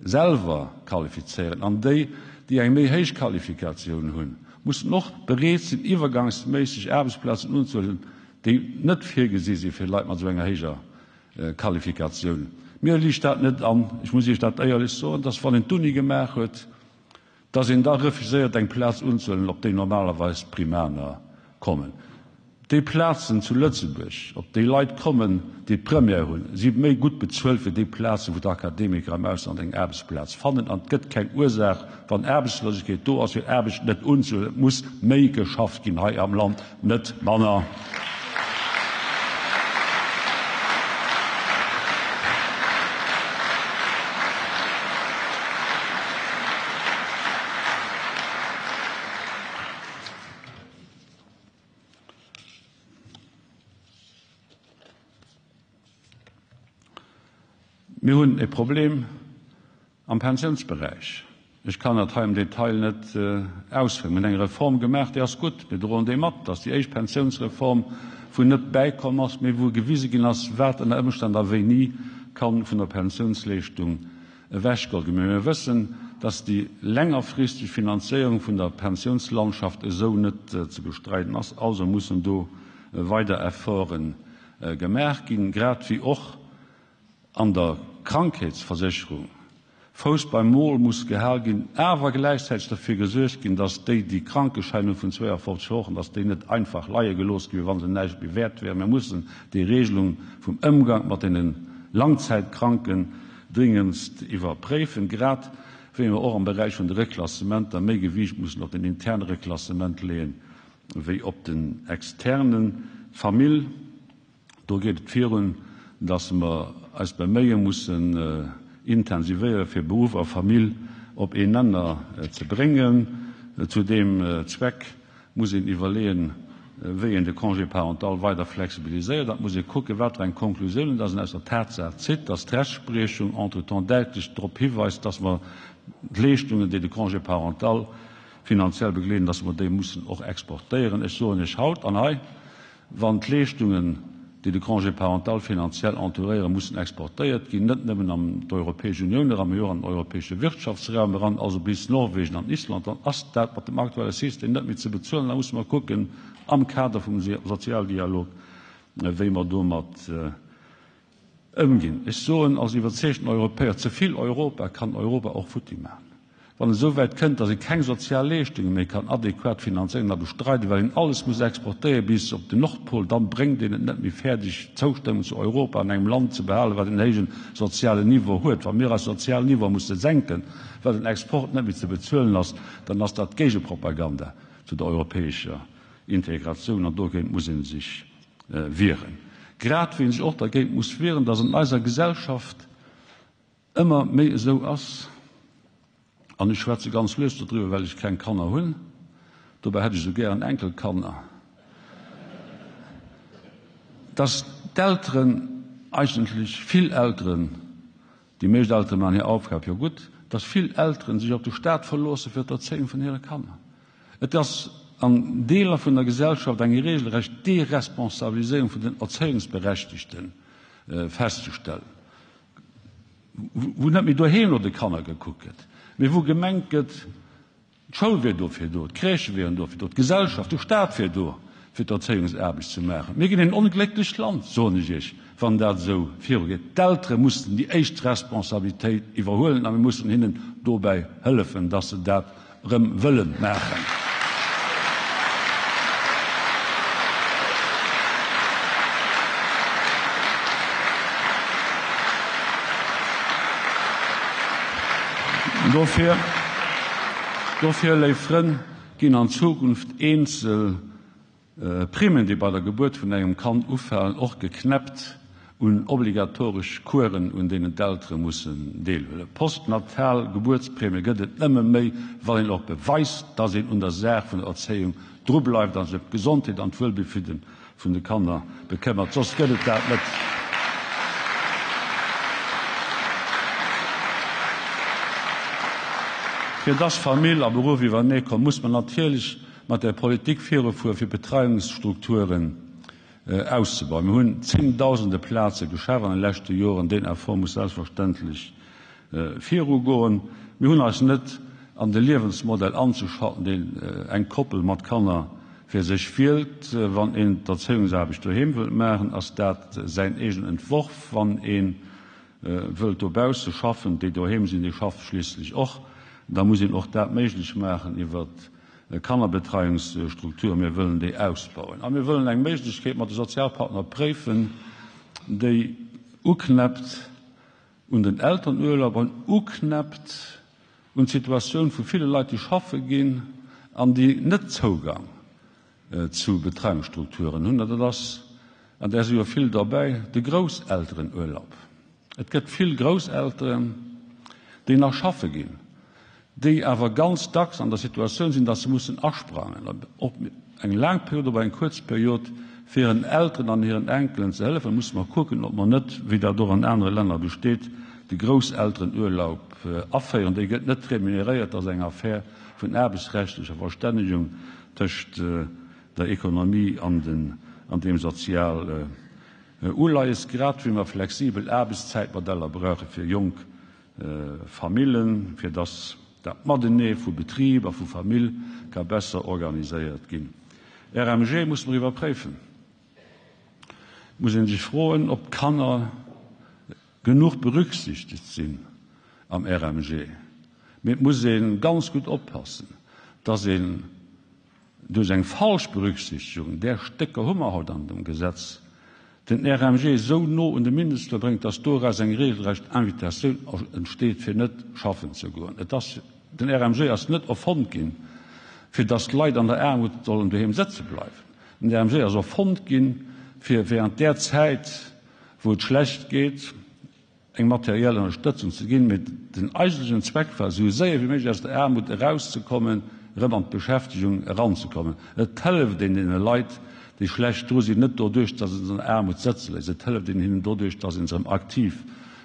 selwer qualifizéieren an déi, déi eng méi héich Qualifikatioun hunn, mussen och bereet sinn, iwwergangsméisseg Aarbechtsplazen unzehuelen, déi net virgesi si fir Leit mat esou enger héijer Qualifikatioun. Mir liicht dat net an, ech muss Iech dat éierlech soen, dass wann een d'Uni gemaach huet, dass een da refuséiert eng Plaz unzehuelen, op déi normalerweis d'Primaner kommen. Déi Plazen zu Lëtzebuerg, op déi Leit kommen, déi d'Première hunn, si méi gutt bezuelt wéi déi Plazen, wou d'Akademiker am Ausland eng Aarbechtsplaz fannen. An et gëtt keng Ursaach, wann Aarbechtslosegkeet do ass, fir Aarbecht net unzehuelen. Et muss méi geschafft ginn hei am Land, net manner. Mir hunn e Problem am Pensiounsberäich. Ech kann dat hei am Detail net ausféieren. Mir hunn eng Reform gemaach, déi ass gutt. Mir droen déi mat. Dat ass déi éischt Pensiounsreform, wou net bäikomm ass, mee wou gewise ginn ass, wat ënner Ëmstänn a wéini ka vun der Pensiounsleeschtung ewechgeholl ginn. Mee mir wëssen, dass déi längerfristeg Finanzéierung vun der Pensiounslandschaft esou net ze bestreiden ass. Also mussen do weider Efforte gemaach ginn, grad wéi och an der Krankheetsversécherung Fouss beim Mol muss gehal ginn, awer gläichzäiteg derfir gesuergt ginn, dass déi, déi Krankeschäin hu vun 52 Wochen, dass déi net einfach leie gelooss ginn, wéi wa se näischt méi wäert wären. Mir mussen déi Regelung vum Ëmgang mat deene Langzäitkranken dringendst iwwerpréifen, grad wéi mer och am Beräich vun de Reklassementer méi Gewiicht mussen op den interne Reklassement leeën, wéi op den externen. D'Famill. Do geet et virun, dass mer eis Beméie mussen intensivéieren, fir Beruff a Famill op een Nenner ze bréngen. Zu deem Zweck muss een iwwerleeën, wéi een de Congé parental weider flexibiliséiert. An et muss ee kucken, wat fir eng Konklusiounen dass een aus der Tatsaach zitt, dass d'Rechtspriechung entretemps däitlech drop hiweist, dass mer d'Leeschtungen, déi de Congé parental finanziell begleeden, dass mer déi mussen och exportéieren. Ech soen Iech haut an hei, Wann d'Leeschtungen, déi de Congé parental finanziell entouréieren, mussen exportéiert ginn, net nëmmen an d'Europäesch Unioun eran, mee och an den europäesche Wirtschaftsraum eran, also bis Norwegen an Island, dann ass dat mat dem aktuelle System net méi ze bezuelen. Da musse mer kucken am Kader vum Sozialdialog, wéi mer domat Ëmginn. Ech soen als iwwerzeegten Europäer, ze vill Europa kann Europa och futti maachen. Wann et esou wäit kënnt, datt ee keng sozial Leeschtunge méi kann adequat finanzéieren a bestreiden, well een alles muss exportéiere bis op den Nordpol, dann bréngt een et net méi fäerdeg, d'Zoustëmmung zu Europa an engem Land ze behalen, wat en héijen sozialen Niveau huet. Wa mir eis sozial Niveaue musse senken, well den Export net méi ze bezuelen ass, dann ass dat Géigepropaganda zu der europäescher. Integratioun an dogéint muss ee sech wieren. Grad wéi ee sech och dergéint muss wieren, datt an eiser Gesellschaft ëmmer méi esou ass, an ech schwätze ganz lues dodriwwer, well ech keng Kanner hunn, dobäi hätt ech esou gären Enkelkanner, datt d'Elteren, eigentlech vill Elteren, Déi meescht Eltere maachen hir Aufgab jo gutt, dass vill Elteren sech op de Staat verloosse fir d'Erzéiung vun hire Kanner. Et ass an Deeler vun der Gesellschaft eng regelrecht Deresponsabiliséierung vun den Erzéiungsberechtigte festzestellen, wou net méi doheem no de Kanner gekuckt gëtt, mee wou gemengt gëtt, D'Schoul wier dofir do, d'Crèchë wieren dofir do, d'Gesellschaft, de Staat wier do, fir d'Erzéiungsaarbecht ze maachen. Mir ginn en onglécklecht Land, soen ech Iech, wann dat esou virugeet. D'Eltere mussen déi éischt Responsabilitéit iwwerhuelen a mir mussen hinnen dobäi hëllefen, dass se dat erëm wëlle maachen. Dofir, dofir, léif Frënn, ginn an Zukunft eenzel Primmen, déi bei der Gebuert vun engem Kand ufalen, och geknäppt un obligatoresch Coursen, un deenen d'Eltere mussen deelhuelen. Postnatal Gebuertsprime gëtt et nëmme méi, wann een och beweist, dass een un der Saach vun der Erzéiung dru bleift a sech ëm d'Gesondheet an d'Wuelbefidde vun de Kanner bekëmmert, soss gëtt et dat net. Fir dass Famill a Beruff iwwernee kommen, muss mer natierlech mat der Politik virufuere fir Betreiungsstrukturen auszebauen. Mir hunn zéngdausende Plaze geschaf an de leschte Joren. Deen Effort muss selbstverständlech virugoen. Mir hunn eis net an de Liewensmodell anzeschalten, deen eng Koppel mat Kanner fir sech wielt. Wann een d'Erzéiungsaarbecht doheem wëllt maachen, ass dat säin eegenen Entworf. Wann ee wëllt dobausse schaffen, déi doheem sinn, déi schaffe schliisslech och, da muss een och dat méiglech maachen iwwer Kannerbetreiungsstrukturen. Mir wëllen déi ausbauen a mir wëllen eng Méiglechkeet mat de Sozialpartner préifen, déi uknäppt un den Elternuerlaub an uknäppt un d'Situatioun vu ville Leit, déi schaffe ginn an déi net Zougang zu Betreiungsstrukturen hunn, an dat ass, an där si jo vill derbäi, de Grousselterenurlaub. Et gëtt vill Grousselteren, déi nach schaffe ginn, déi awer ganz dacks an der Situatioun sinn, dass se mussen asprangen, ob eng laang Period, ob eng kuerz Period, fir hiren Elteren an hiren Enkelen ze hëllefen. Da musse mer kucken, ob mer net, wéi dat och an anere Länner besteet, de Grousselterenurlaub aféieren. Dee gëtt net remuneréiert, dat ass eng Affär vun aarbechtsrechtlecher Verstännegung tëscht der Ekonomie an deem sozial Uleies, grad wéi mer flexibel Aarbechtszäitmodeller brauche fir jonk Famillen, fir dass dat Matenee vu Betrib a vu Famill ka besser organiséiert ginn. RMG muss mer iwwerpréifen. Et muss ee sech froen, ob d'Kanner genuch berücksichtegt sinn am RMG. Mee et muss ee ganz gutt oppassen, dass een duerch eng falsch Berücksichtegung, där Stécker hu mer haut an dem Gesetz, den RMG esou no un de Mindestloun bréngt, dass doraus eng regelrecht Invitatioun entsteet, fir net schaffen ze goen. Et ass, den RMG ass net erfonnt ginn, fir dass d'Leit an der Aarmut sollen doheem sëtze bleiwen. Den RMG ass erfonnt ginn, fir während där Zäit, wou et schlecht geet, eng materiell Ënnerstëtzung ze ginn, mee den eigentlechen Zweck war, esou séier wéi méiglech aus der Aarmut erauszekommen, erëm an d'Beschäftegung eranzekommen. Et hëlleft een deene Leit, déi schlecht dru sinn, net doduerch, datt een se an der Aarmut sëtze léisst, et hëlleft een hinnen doduerch, datt een se erëm aktiv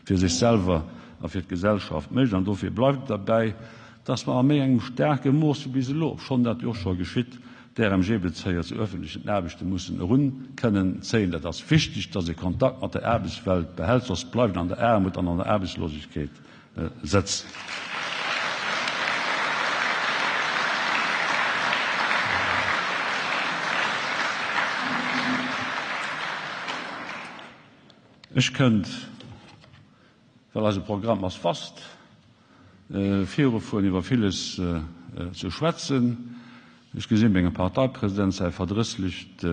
fir sech selwer a fir d'Gesellschaft mécht. An dofir bleift et derbäi, datt mer a méi engem staarke Mooss wéi bis elo, obschonn dat jo och scho geschitt, d'RMG-Bezéier zu öffentlechen Aarbechte mussen erun kënnen zéien. Dat ass wichteg, dass ee Kontakt mat der Aarbechtswelt behält, soss bleift een an der Aarmut an an der Aarbechtslosegkeet sëtzen. Ech kënnt, well eise Programm ass vast, virufueren iwwer villes ze schwätzen. Ech gesinn mengem Parteipresident säi verdrësslecht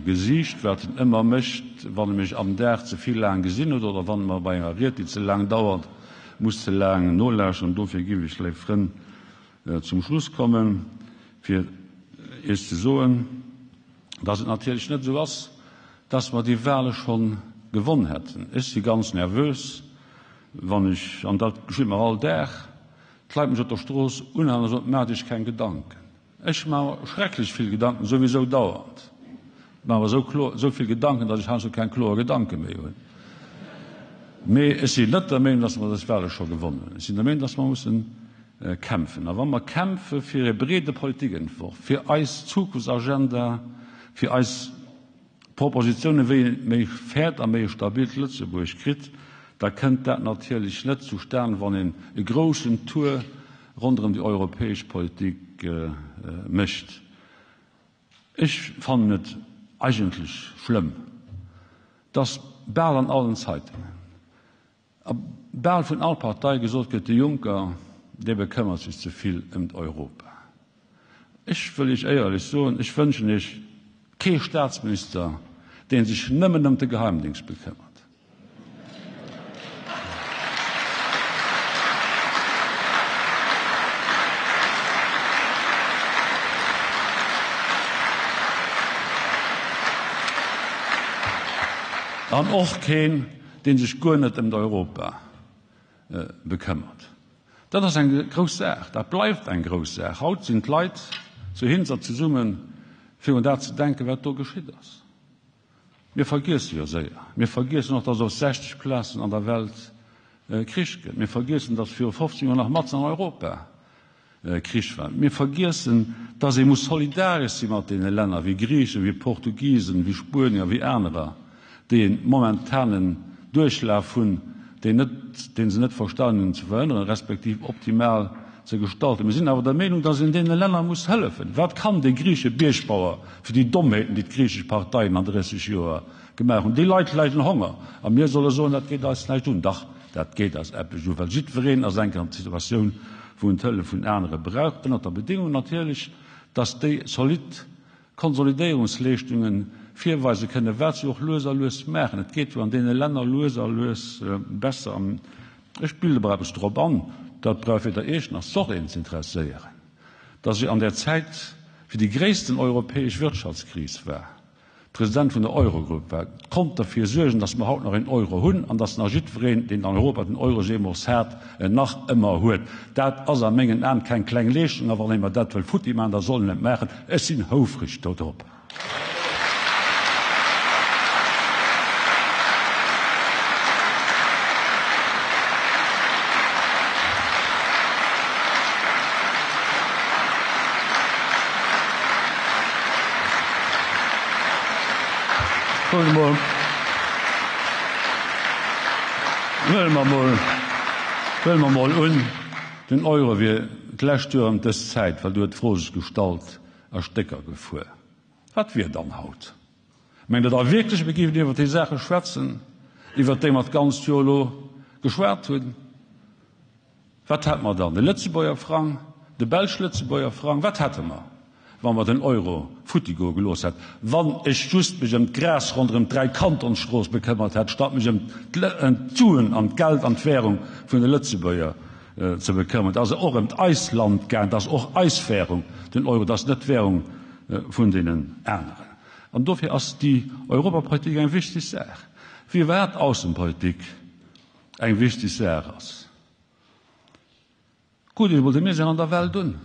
Gesiicht, wat en ëmmer mécht, wann e mech am Dag ze vill laang gesinn huet oder wann e mer bei enger Ried, déi ze laang dauert, muss ze laang nolauschteren. Dofir géif ech, léif Frënn, zum Schluss kommen, fir Iech ze soen. Dass et natierlech net esou ass, dass mer déi Wahle scho gewonn hätten. Ech si ganz nervös, wann ech, an dat geschitt mer all Dag, d'Leit mech op der Strooss unhalen a soen, Maacht Iech keng Gedanken. Ech maache mer schrecklech vill Gedanken, souwisou dauernd. Ech maache mer esou kloer, esou vill Gedanken, dass ech heiansdo keng kloer Gedanke méi hunn. Mee ech sinn net der Meenung, dass mer dës Wahle scho gewonn hunn. Ech sinn der Meenung, dass mer mussen kämpfen. A wa mer kämpfe fir e breede Politikentworf, fir eis Zukunftsagenda, fir eis Propositionen, wéi een méi fairt a méi e stabilt Lëtzebuerg kritt, da kënnt dat natierlech net zustan, wann een e groussen Tour ronderëm déi europäesch Politik mécht. Ech fannen et eigentlech schlëmm, dass bal an allen Zeitungen, A bal vun all Partei gesot gëtt, de Juncker, dee bekëmmert sech ze vill ëm d'Europa. Ech wëll Iech éierlech soen, ech wënschen Iech kee Staatsminister, dee sech nëmmen ëm de Geheimdingscht bekëmmert. An och keen, dee sech guer net ëm d'Europa bekëmmert. Dat ass eng grouss Saach, dat bleift eng grouss Saach. Haut sinn d'Leit zu Hinzert zesummen, fir un dat ze denken, wat do geschitt ass. Mir vergiesse jo séier. Mir vergiessen och, datt op 60 Plazen an der Welt Krich gëtt. Mir vergiessen, datt viru 15 Joer nach matzen an Europa Krich war. Mir vergiessen, dass ee muss solidaresch si mat deene Länner wéi Griichen, wéi Portugisen, wéi Spuenier, wéi anerer, déi e momentanen Duerchlaf hunn, deen net, dee se net verstanen hunn ze verhënneren, respektiv optimal ze gestalten. Mir sinn awer der Meenung, dass een deene Länner muss hëllefen. Wat kann dee griiche Biergbauer fir déi Dommheeten, déi d'griichesch Parteien an 30 Joer gemaach hunn? Déi Leit leiden Honger a mir solle soen, dat geet eis näischt un. Dach! Dat geet eis eppes u, well jiddwereen ass enker an der Situatioun, wou en d'Hëllef vun anere brauch, ënnert der Bedingung natierlech, dass déi zolidd Konsolidéierungsleeschtunge virweise kënnen, wat se och lues a lues maachen. Et geet jo an deene Länner lues a lues besser. An ech bilde mer eppes drop an, dat brauch weder Iech nach soch een ze interesséieren, dass ech an där Zäit, wéi déi gréissten europäesch Wirtschaftskris war, President vun der Eurogrupp war, konnt derfir suergen, datt mer haut nach een Euro hunn an datt nach jiddwereen, deen an Europa den Euro jeemools hat, en nach ëmmer huet. Dat ass a mengen Aen keng kleng Leeschtung a wann ee mer dat wëll futti maachen, da soll en et maachen. Ech sinn houfreg dodrop. Huele mer mol, huele mer mol un, den Euro wier d'lescht Joer ëm dës Zäit, well du huet d'Fro sech gestallt, a Stécker gefuer. Wat wier dann haut? Mengt Der da wierklech, mir géifen iwwer déi Saache schwätzen, iwwert déi mer d'ganzt Joer elo geschwat hunn? Wat hätte mer dann? De Lëtzebuerger Frang? De Belsch-Lëtzebuerger Frang? Wat hätte mer, wa mer den Euro futti goe gelooss hätten? Wann ech just mech ëm d'Gras ronderëm d'Dräikantonsstrooss bekëmmert hätt, statt mech ëm d'Suen an d'Geld an d'Währung vun de Lëtzebuerger ze bekëmmern. Et ass och ëm eist Land gaang, et ass och eis Währung, den Euro, et ass net d'Währung vun deenen aneren. An dofir ass déi Europapolitik eng wichteg Saach, wéi iwwerhaapt Aussenpolitik eng wichteg Saach ass. Kuckt Iech emol de Misär an der Welt un.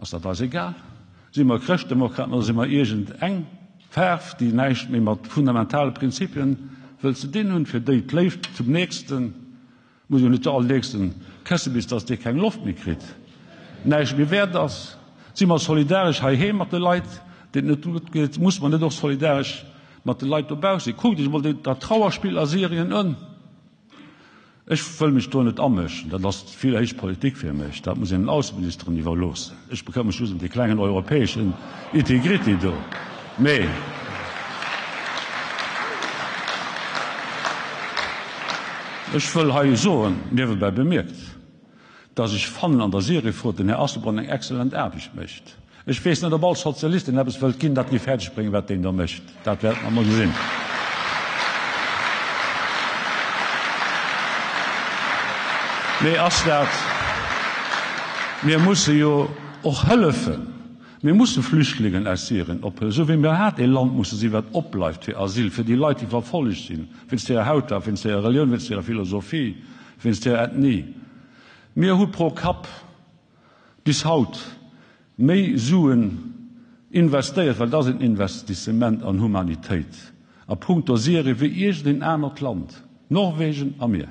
Ass dat eis egal? Si mer Chrëschtdemokraten oder si mer iergend eng Faarf, déi näischt méi mat fundamentale Prinzipien wëll ze dinn hunn, fir déi d'Léift zum Nächsten muss jo net zu all Nächsten kësse bis datt dee keng Loft méi kritt, näischt méi wäert ass? Si mer solidaresch heiheem mat de Leit, deenen et net gutt geet? Muss mer net och solidaresch mat de Leit dobausse sinn? Kuckt Iech emol dat Trauerspill a Syrien un. Ech wëll mech do net amëschen, dat ass vill héich Politik fir mech, dat muss een den Ausseministeren iwwerloossen. Ech bekëmmere mech just ëm dee klengen europäeschen Itigritti do. Mee ech wëll hei soen, niewebäi bemierkt, dass ech fannen an der Syriefro den Här Asselborn eng excellent Aarbecht mécht. Ech weess net, ob all Sozialist, deen eppes wëllt ginn, dat géif fäerdeg bréngen, wat deen do mécht. Dat wäerte mer emol gesinn. Mee ass dat, mir musse jo och hëllefen. Mir musse Flüchtlingen aus Syrien ophuelen, esou wéi mir hat ee Land musse sinn, wat opbleift fir Asyl, fir déi Leit, déi verfollegt sinn, wéinst hirer Hautfaarf, wéinst hirer Relioun, wéinst hirer Philosophie, wéinst hirer Ethnie. Mir hu pro Kapp bis haut méi Suen investéiert, well dat ass een Investissement an Humanitéit a punkto Syrien, wéi iergendeen anert Land, Norwegen a mir.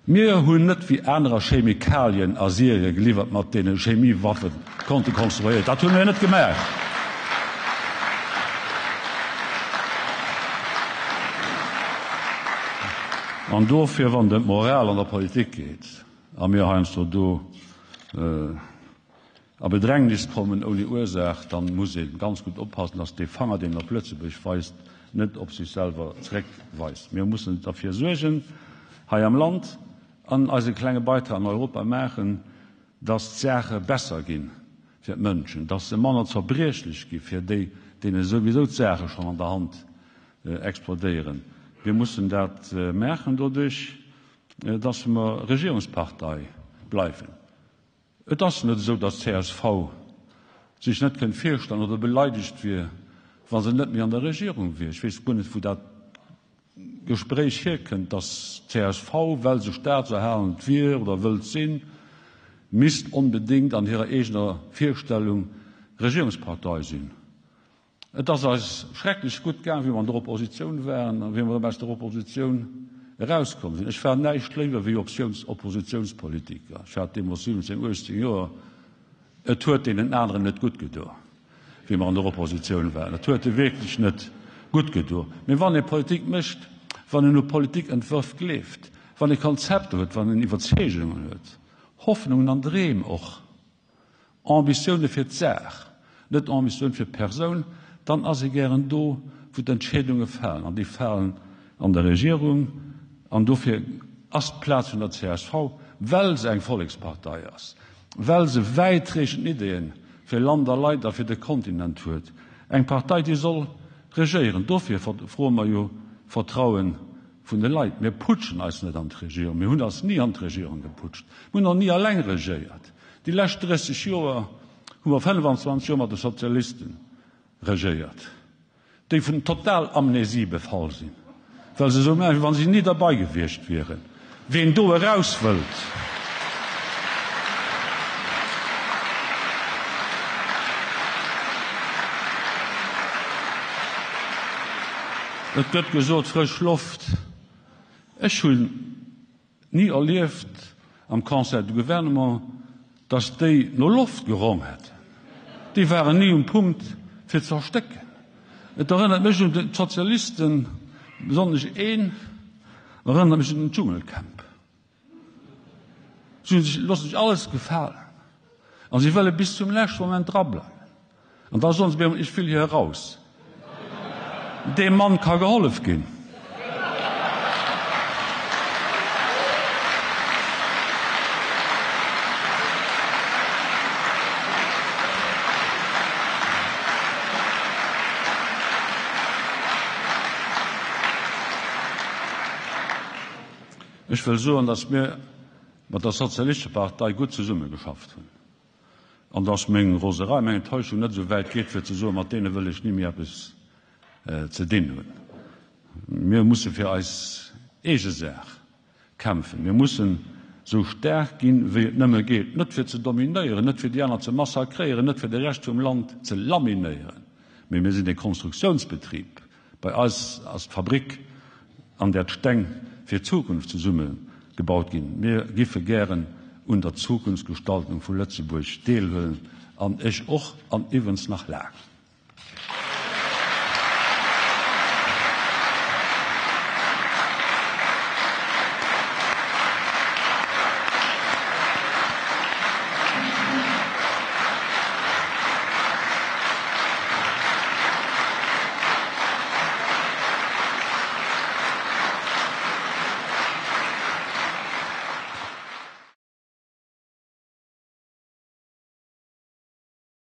Mir hunn net wéi anerer Chemikalien a Syrien geliwwert, mat deene Chemiewaffe konnte konstruéiert. Dat hu mir net gemaach. An dofir, wann et ëm d'Moral an der Politik geet, a mir heiansdo do a Bedrängnis kommen ouni Ursaach, dann muss ee ganz gutt oppassen, dass dee Fanger, deen op Lëtzebuerg weist, net op sech selwer zréckweist. Mir mussen derfir suergen hei am Land an eise klenge Beitrag an Europa maachen, dass d'Saache besser gi fir d'Mënschen, dass se manner zerbriechlech gi fir déi, deene souwisou d'Saache schonn an der Hand explodéieren. Mir mussen dat maachen doduerch, dass mer Regierungspartei bleiwen. Et ass net esou, datt csv sech net kënnt virstellen oder beleidegt wier, wa se net méi an der Regierung wier. Ech weess guer net, wou dat Gespréich hierkënnt, datt csv, well se staatserhalend wier oder wëllt sinn, misst onbedéngt an hirer eegener Virstellung Regierungspartei sinn. Et ass eis schrecklech gutt gaang, wéi mer an der Oppositioun waren a wéi mer erëm aus der Oppositioun erauskomm sinn. Ech war näischt léiwer wéi Optiouns-Oppositiounspolitiker. Ech hat deemools 17, 18 Joer. Et huet deenen aneren net gutt gedo, wéi mer an der Oppositioun waren. Et huet e wierklech net gutt gedo. Mee wann ee Politik mécht, wann een u Politikentwërf gleeft, wann ee Konzepter huet, wann een Iwwerzeegungen huet, Hoffnungen an Dreem och, Ambitioune fir d'Saach, net Ambitioun fir d'Persoun, dann ass ee gären do, wou d'Entscheedunge falen. An déi falen an der Regierung. An dofir ass d'Plaz vun der csv, well se eng Vollekspartei ass, well se wäitreechend Ideeën fir Land a Leit a fir de Kontinent huet, eng Partei, déi soll regéieren. Dofir froe mer jo Vertrauen vun de Leit. Mir putschen eis net an d'Regierung. Mir hunn eis ni an d'Regierung geputscht. Mir hunn och ni eleng regéiert. Déi lescht 30 Joer hu mer 25 Joer mat de Sozialiste regéiert, déi vun Totalamnesie befall sinn, well se esou maachen, wéi wa si ni derbei gewiescht wieren. Ween do eraus wëllt. Et gëtt gesot, frësch Loft. Ech hunn ni erlieft am Conseil de Gouvernement, dass déi no Loft gerong hätten. Déi waren ni um Punkt fir ze erstécken. Et erënnert mech un d'Sozialisten, besonnesch een erënnert mech un den Dschungelcamp. Si loosse sech alles gefalen a si wëlle bis zum leschte Moment drableiwen. An da soen se mir, ech will hier eraus. Deem Mann ka gehollef ginn. Ech wëll soen, datt mir mat der Sozialistescher Partei gutt zesummegeschafft hunn. An dass meng Roserei, meng Enttäuschung net esou wäit geet, fir ze soen, mat deene wëll ech ni méi eppes ze dinn hunn. Mir musse fir eis eege Saach kämpfen. Mir mussen esou staark ginn, wéi et nëmme geet. Net fir ze dominéieren, net fir déi aner ze massakréieren, net fir de Rescht vum Land ze laminéieren, mee mir sinn e Konstruktiounsbetrib. Bei eis ass d'Fabrik, an där d'Steng fir d'Zukunft zesumme gebaut ginn. Mir giffe gären un der Zukunftsgestaltung vu Lëtzebuerg deelhuelen, an ech och, an iwwrens nach laang.